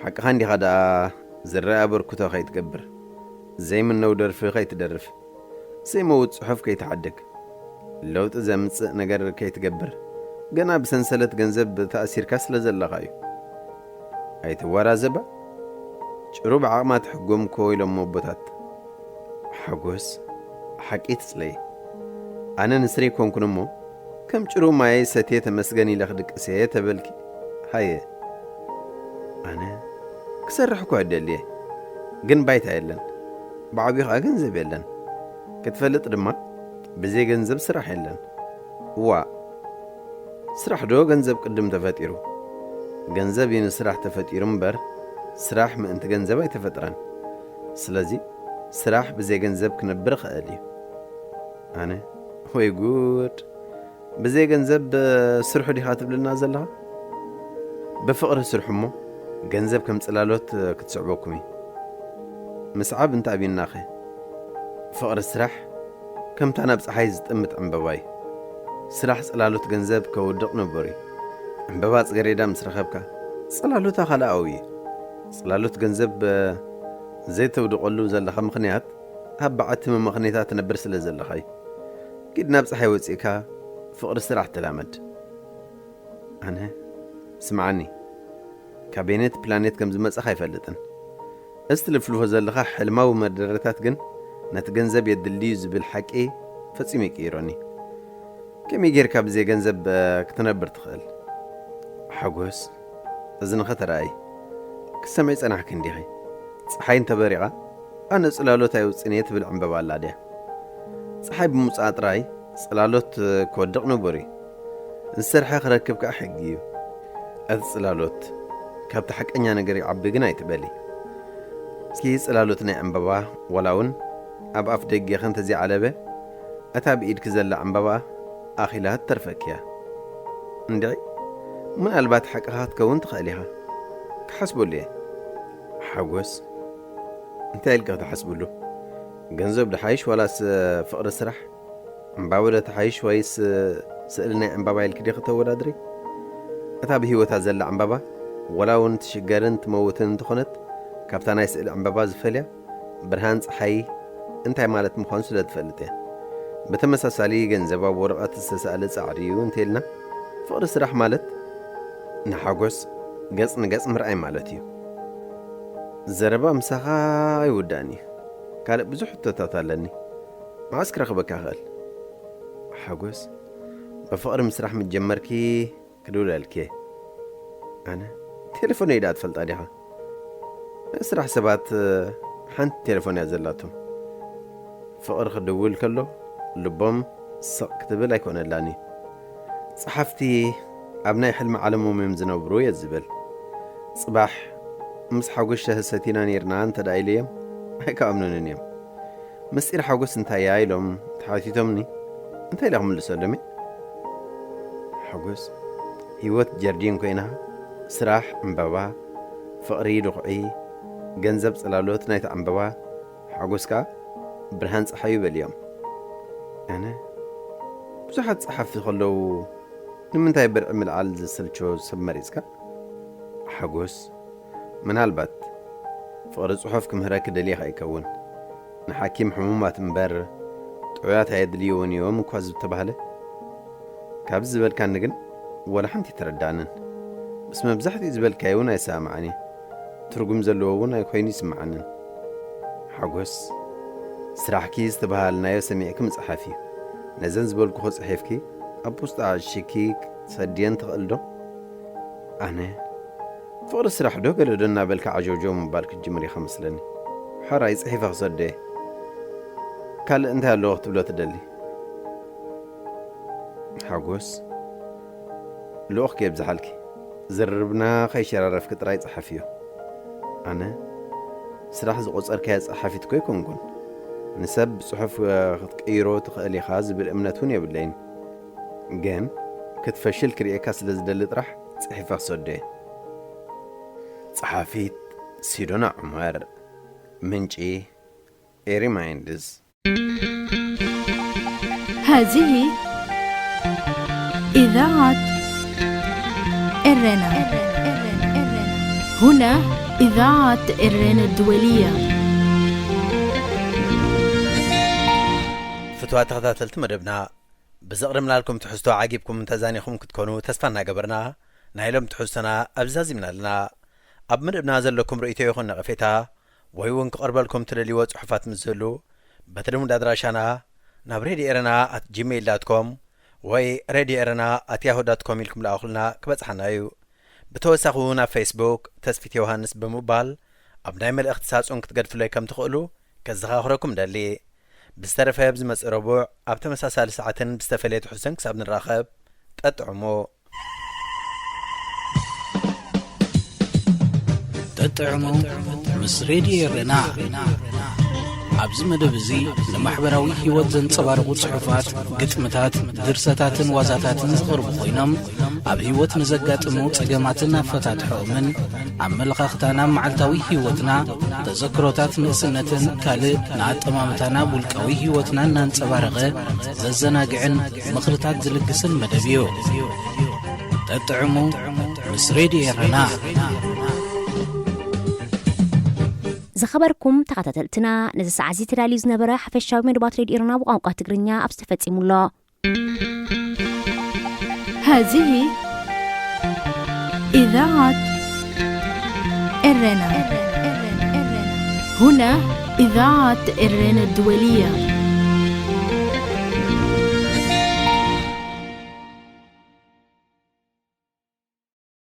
ሓቅኻ እንዲኻ ደኣ፣ ዝረኣ ኣበርክቶ ከይትገብር፣ ዘይምነው ደርፊ ከይትደርፍ፣ ዘይመውት ጽሑፍ ከይትሓድግ፣ ለውጢ ዘምጽእ ነገር ከይትገብር፣ ገና ብሰንሰለት ገንዘብ ተኣሲርካ ስለ ዘለኻ እዩ። ኣይትወራዘባ፣ ጭሩ ብዓቕማ ትሕጎም እኮ ኢሎም ኣቦታት። ሓጎስ፣ ሓቂ ትጽለይ። ኣነ ንስሪ ኮንኩን እሞ፣ ከም ጭሩ ማይ ሰትየ ተመስገን ኢለ ክድቅስ እየ ተበልኪ። ሃየ። ኣነ ክሰርሕ እኮ እደሊ እየ፣ ግን ባይታ የለን። ብዓብዩ ኸኣ ገንዘብ የለን። ክትፈልጥ ድማ፣ ብዘይ ገንዘብ ስራሕ የለን። እዋእ፣ ስራሕ ዶ ገንዘብ ቅድም ተፈጢሩ? ገንዘብ እዩ ንስራሕ ተፈጢሩ እምበር፣ ስራሕ ምእንቲ ገንዘብ ኣይተፈጥረን። ስለዚ፣ ስራሕ ብዘይ ገንዘብ ክነብር ይኽእል እዩ። ኣነ፣ ወይ ጉድ! ብዘይ ገንዘብ ስርሑ ዲኻ ትብልና ዘለኻ? ብፍቕሪ ስርሑ እሞ፣ ገንዘብ ከም ጽላሎት ክትስዕበኩም እዩ። ምስዓብ እንተ ኣብዩናኸ? ፍቕሪ ስራሕ ከምታ ናብ ጸሓይ ዝጥምት ዕምበባ እዩ። ስራሕ ጽላሎት ገንዘብ ከውድቕ ንቡር እዩ። ዕምበባ ጽገሬዳ ምስ ረኸብካ፣ ጽላሎታ ካልኣዊ እዩ። ጽላሎት ገንዘብ፣ እ፣ ዘይተውድቐሉ ዘለኻ ምኽንያት፣ ኣብ በዓቲ መመኽኔታ ትነብር ስለ ዘለኻ እዩ። ኪድ ናብ ጸሓይ ወጺእካ ፍቕሪ ስራሕ ተላመድ። ኣነ፣ ስምዓኒ፣ ካበየነይቲ ፕላኔት ከም ዝመጻኻ ኣይፈልጥን። እዚ ትልፍልፎ ዘለኻ ሕልማዊ መደረታት ግን ነቲ ገንዘብ የድሊ እዩ ዝብል ሓቂ ፈጺሙ ይቅይሮኒ። ከመይ ጌርካ ብዘይ ገንዘብ፣ እ፣ ክትነብር ትኽእል? ሓጎስ፣ እዝንኺ ተራእይ። ክትሰምዒ ጸናሕኪ እንዲኺ። ጸሓይ እንተበሪቓ፣ ኣነ ጽላሎት ኣይውጽን እየ ትብል ዕምበባ ኣላ ድያ? ጸሓይ ብምውጻኣ ጥራይ ጽላሎት ክወድቕ ንቡር እዩ። ዝሰርሐ ክረክብ ከኣ ሕጊ እዩ። እቲ ጽላሎት ካብቲ ሓቀኛ ነገር ይዓቢ ግን ኣይትበሊ። እስኪ ጽላሎት ናይ ዕምበባ ዋላ እውን ኣብ ኣፍ ደጌኺ እንተዘይዓለበ፣ እታ ብኢድኪ ዘላ ዕምበባ ኣኺላ ትተርፈኪ እያ። እንድዒ፣ ምናልባት ሓቅኻ ክትከውን ትኽእል ኢኻ። ክሓስበሉ እየ። ሓጎስ፣ እንታይ ኢልካ ክትሓስብሉ? ገንዘብ ድሓይሽ ዋላስ ፍቕሪ ስራሕ? ዕምባባ ዶ ትሓይሽ ወይስ ስእሊ ናይ ዕምባባ ኢልኪ ዲኺ ተወዳድሪ? እታ ብህይወታ ዘላ ዕምባባ ወላ እውን ትሽገርን ትመውትን እንተኾነት፣ ካብታ ናይ ስእሊ ዕምባባ ዝፈልያ ብርሃን ጸሓይ እንታይ ማለት ምዃኑ ስለ ትፈልጥ እያ። ብተመሳሳሊ ገንዘብ ኣብ ወረቐት ዝተሳእለ ጻዕሪ እዩ እንተኢልና፣ ፍቕሪ ስራሕ ማለት ንሓጎስ ገጽ ንገጽ ምርኣይ ማለት እዩ። ዘረባ ምሳኻ ኣይውዳእን እዩ። ካልእ ብዙሕ ሕቶታት ኣለኒ። መዓስ ክረኽበካ እኽእል? ሓጎስ፣ ብፍቕሪ ምስራሕ ምስ ጀመርኪ ክድውለልኪ እየ። ኣነ፣ ቴሌፎነይ ደኣ ትፈልጣ ዲኻ? ናይ ስራሕ ሰባት፣ ሓንቲ ቴሌፎን እያ ዘላቶም። ፍቕሪ ክድውል ከሎ ልቦም ስቕ ክትብል ኣይኮነላን እዩ። ጸሓፍቲ ኣብ ናይ ሕልሚ ዓለሞም እዮም ዝነብሩ እየ ዝብል። ጽባሕ ምስ ሓጎስ ሻሂ ሰቲና ኔርና እንተ ደኣ ኢለዮም ኣይክኣምኑንን እዮም። ምስጢር ሓጎስ እንታይ እያ ኢሎም ተሓቲቶምኒ እንታይ ኢለ ክምልሰሎም እየ? ሓጎስ፣ ህይወት ጀርዲን ኮይና፣ ስራሕ ዕምበባ፣ ፍቕሪ ድኹዒ፣ ገንዘብ ጽላሎት ናይቲ ዕምበባ፣ ሓጎስ ከኣ ብርሃን ጸሓዩ በልዮም። ኣነ፣ ብዙሓት ጸሓፍቲ ከለዉ ንምንታይ ብርዒ ምልዓል ዝሰልቾ ሰብ መሪጽካ? ሓጎስ፣ ምናልባት ፍቕሪ ጽሑፍ ክምህረኪ ደልየኻ ይከውን። ንሓኪም ሕሙማት እምበር ጥዑያት ኣየድልይዎን እዮም እኳ ዝተባህለ። ካብዚ ዝበልካኒ ግን ወላ ሓንቲ ኣይተረድኣንን። ምስ መብዛሕትኡ ዝበልካዮ እውን ኣይሰማማዕን እየ። ትርጉም ዘለዎ እውን ኣይኮይኑ ይስምዓንን። ሓጎስ፣ ስራሕኪ ዝተባሃልናዮ ሰሚዕኪ ምጽሓፍ እዩ። ነዘን ዝበልኩኺ ጽሒፍኪ ኣብ ፖስጣ ኣዕሺኪ ክትሰድየን ትኽእል ዶ? ኣነ፣ ፍቕሪ ስራሕ ዶ ገለ ዶ እናበልካ ዓጀውጀው ምባል ክትጅምር ኢኻ መስለኒ። ሕራይ ጽሒፈ ክሰዶ እየ። ካልእ እንታይ ኣለዎ ክትብሎ ትደሊ? ሓጎስ፣ ልኡኽኪ የብዝሓልኪ። ዝርርብና ከይሸራረፍኪ ጥራይ ጸሓፍዮ። ኣነ ስራሕ ዝቖጸርካዮ ጸሓፊት እኮ ኣይኮንኩን። ንሰብ ብጽሑፍ፣ እ፣ ክትቅይሮ ትኽእል ኢኻ ዝብል እምነት እውን የብለይን። ግን ክትፈሽል ክርእየካ ስለ ዝደሊ ጥራሕ ጽሒፈ ክሰዶ እየ። ጸሓፊት ሲዶና ዑመር። ምንጪ ኤሪ ማይንድስ። هذه إذاعة إرنا. هنا إذاعة إرنا الدولية. ፍትዋት ተኸታተልቲ መደብና፣ ብዘቕረብናልኩም ትሕዝቶ ዓጊብኩም ተዛኒኹም ክትኮኑ ተስፋ እናገበርና፣ ናይ ሎም ትሕዝቶና ኣብዚ ዛዚምና ኣለና። ኣብ መደብና ዘለኩም ርእይቶ ይኹን ነቐፌታ፣ ወይ እውን ክቐርበልኩም ትደልይዎ ጽሑፋት ምስ ዝህሉ፣ በቲ ልሙድ ኣድራሻና ናብ ሬድዮ ኤረና ኣት ጂሜይል ዳት ኮም ወይ ሬድዮ ኤረና ኣት ያሁ ዳት ኮም ኢልኩም ልኣኹልና፣ ክበጽሓና እዩ። ብተወሳኺ እውን ኣብ ፌስቡክ ተስፊት ዮሃንስ ብምባል ኣብ ናይ መልእኽቲ ሳጹን ክትገድፉለይ ከም ትኽእሉ ከዘኻኽረኩም ደሊ። ብዝተረፈ ኣብዚ መጽእ ረቡዕ ኣብ ተመሳሳሊ ሰዓትን ብዝተፈለየ ትሕዝቶን ክሳብ ንራኸብ፣ ጠጥዕሙ። ጠጥዕሙ ምስ ሬድዮ ኤረና። ኣብዚ መደብ እዚ ንማሕበራዊ ህይወት ዘንጸባርቑ ጽሑፋት፣ ግጥምታት፣ ድርሰታትን ዋዛታትን ዝቐርቡ ኮይኖም፣ ኣብ ህይወት ንዘጋጥሙ ጸገማትን ኣፈታትሖኦምን፣ ኣመለኻኽታና ኣብ መዓልታዊ ህይወትና፣ ተዘክሮታት ንእስነትን ካልእ ንኣጠማምታና ኣብ ውልቃዊ ህይወትና እናንጸባረቐ ዘዘናግዕን ምኽርታት ዝልግስን መደብ እዩ። ጠጥዕሙ ምስ ሬድዮ ኤረና። ዝኸበርኩም ተኸታተልትና፣ ነዚ ሰዓት እዚ ተዳልዩ ዝነበረ ሓፈሻዊ መደባት ሬድዮ ኤረና ብቋንቋ ትግርኛ ኣብዚ ተፈጺሙ ኣሎ። هذه إذاعة إرنا. هنا إذاعة إرنا الدولية.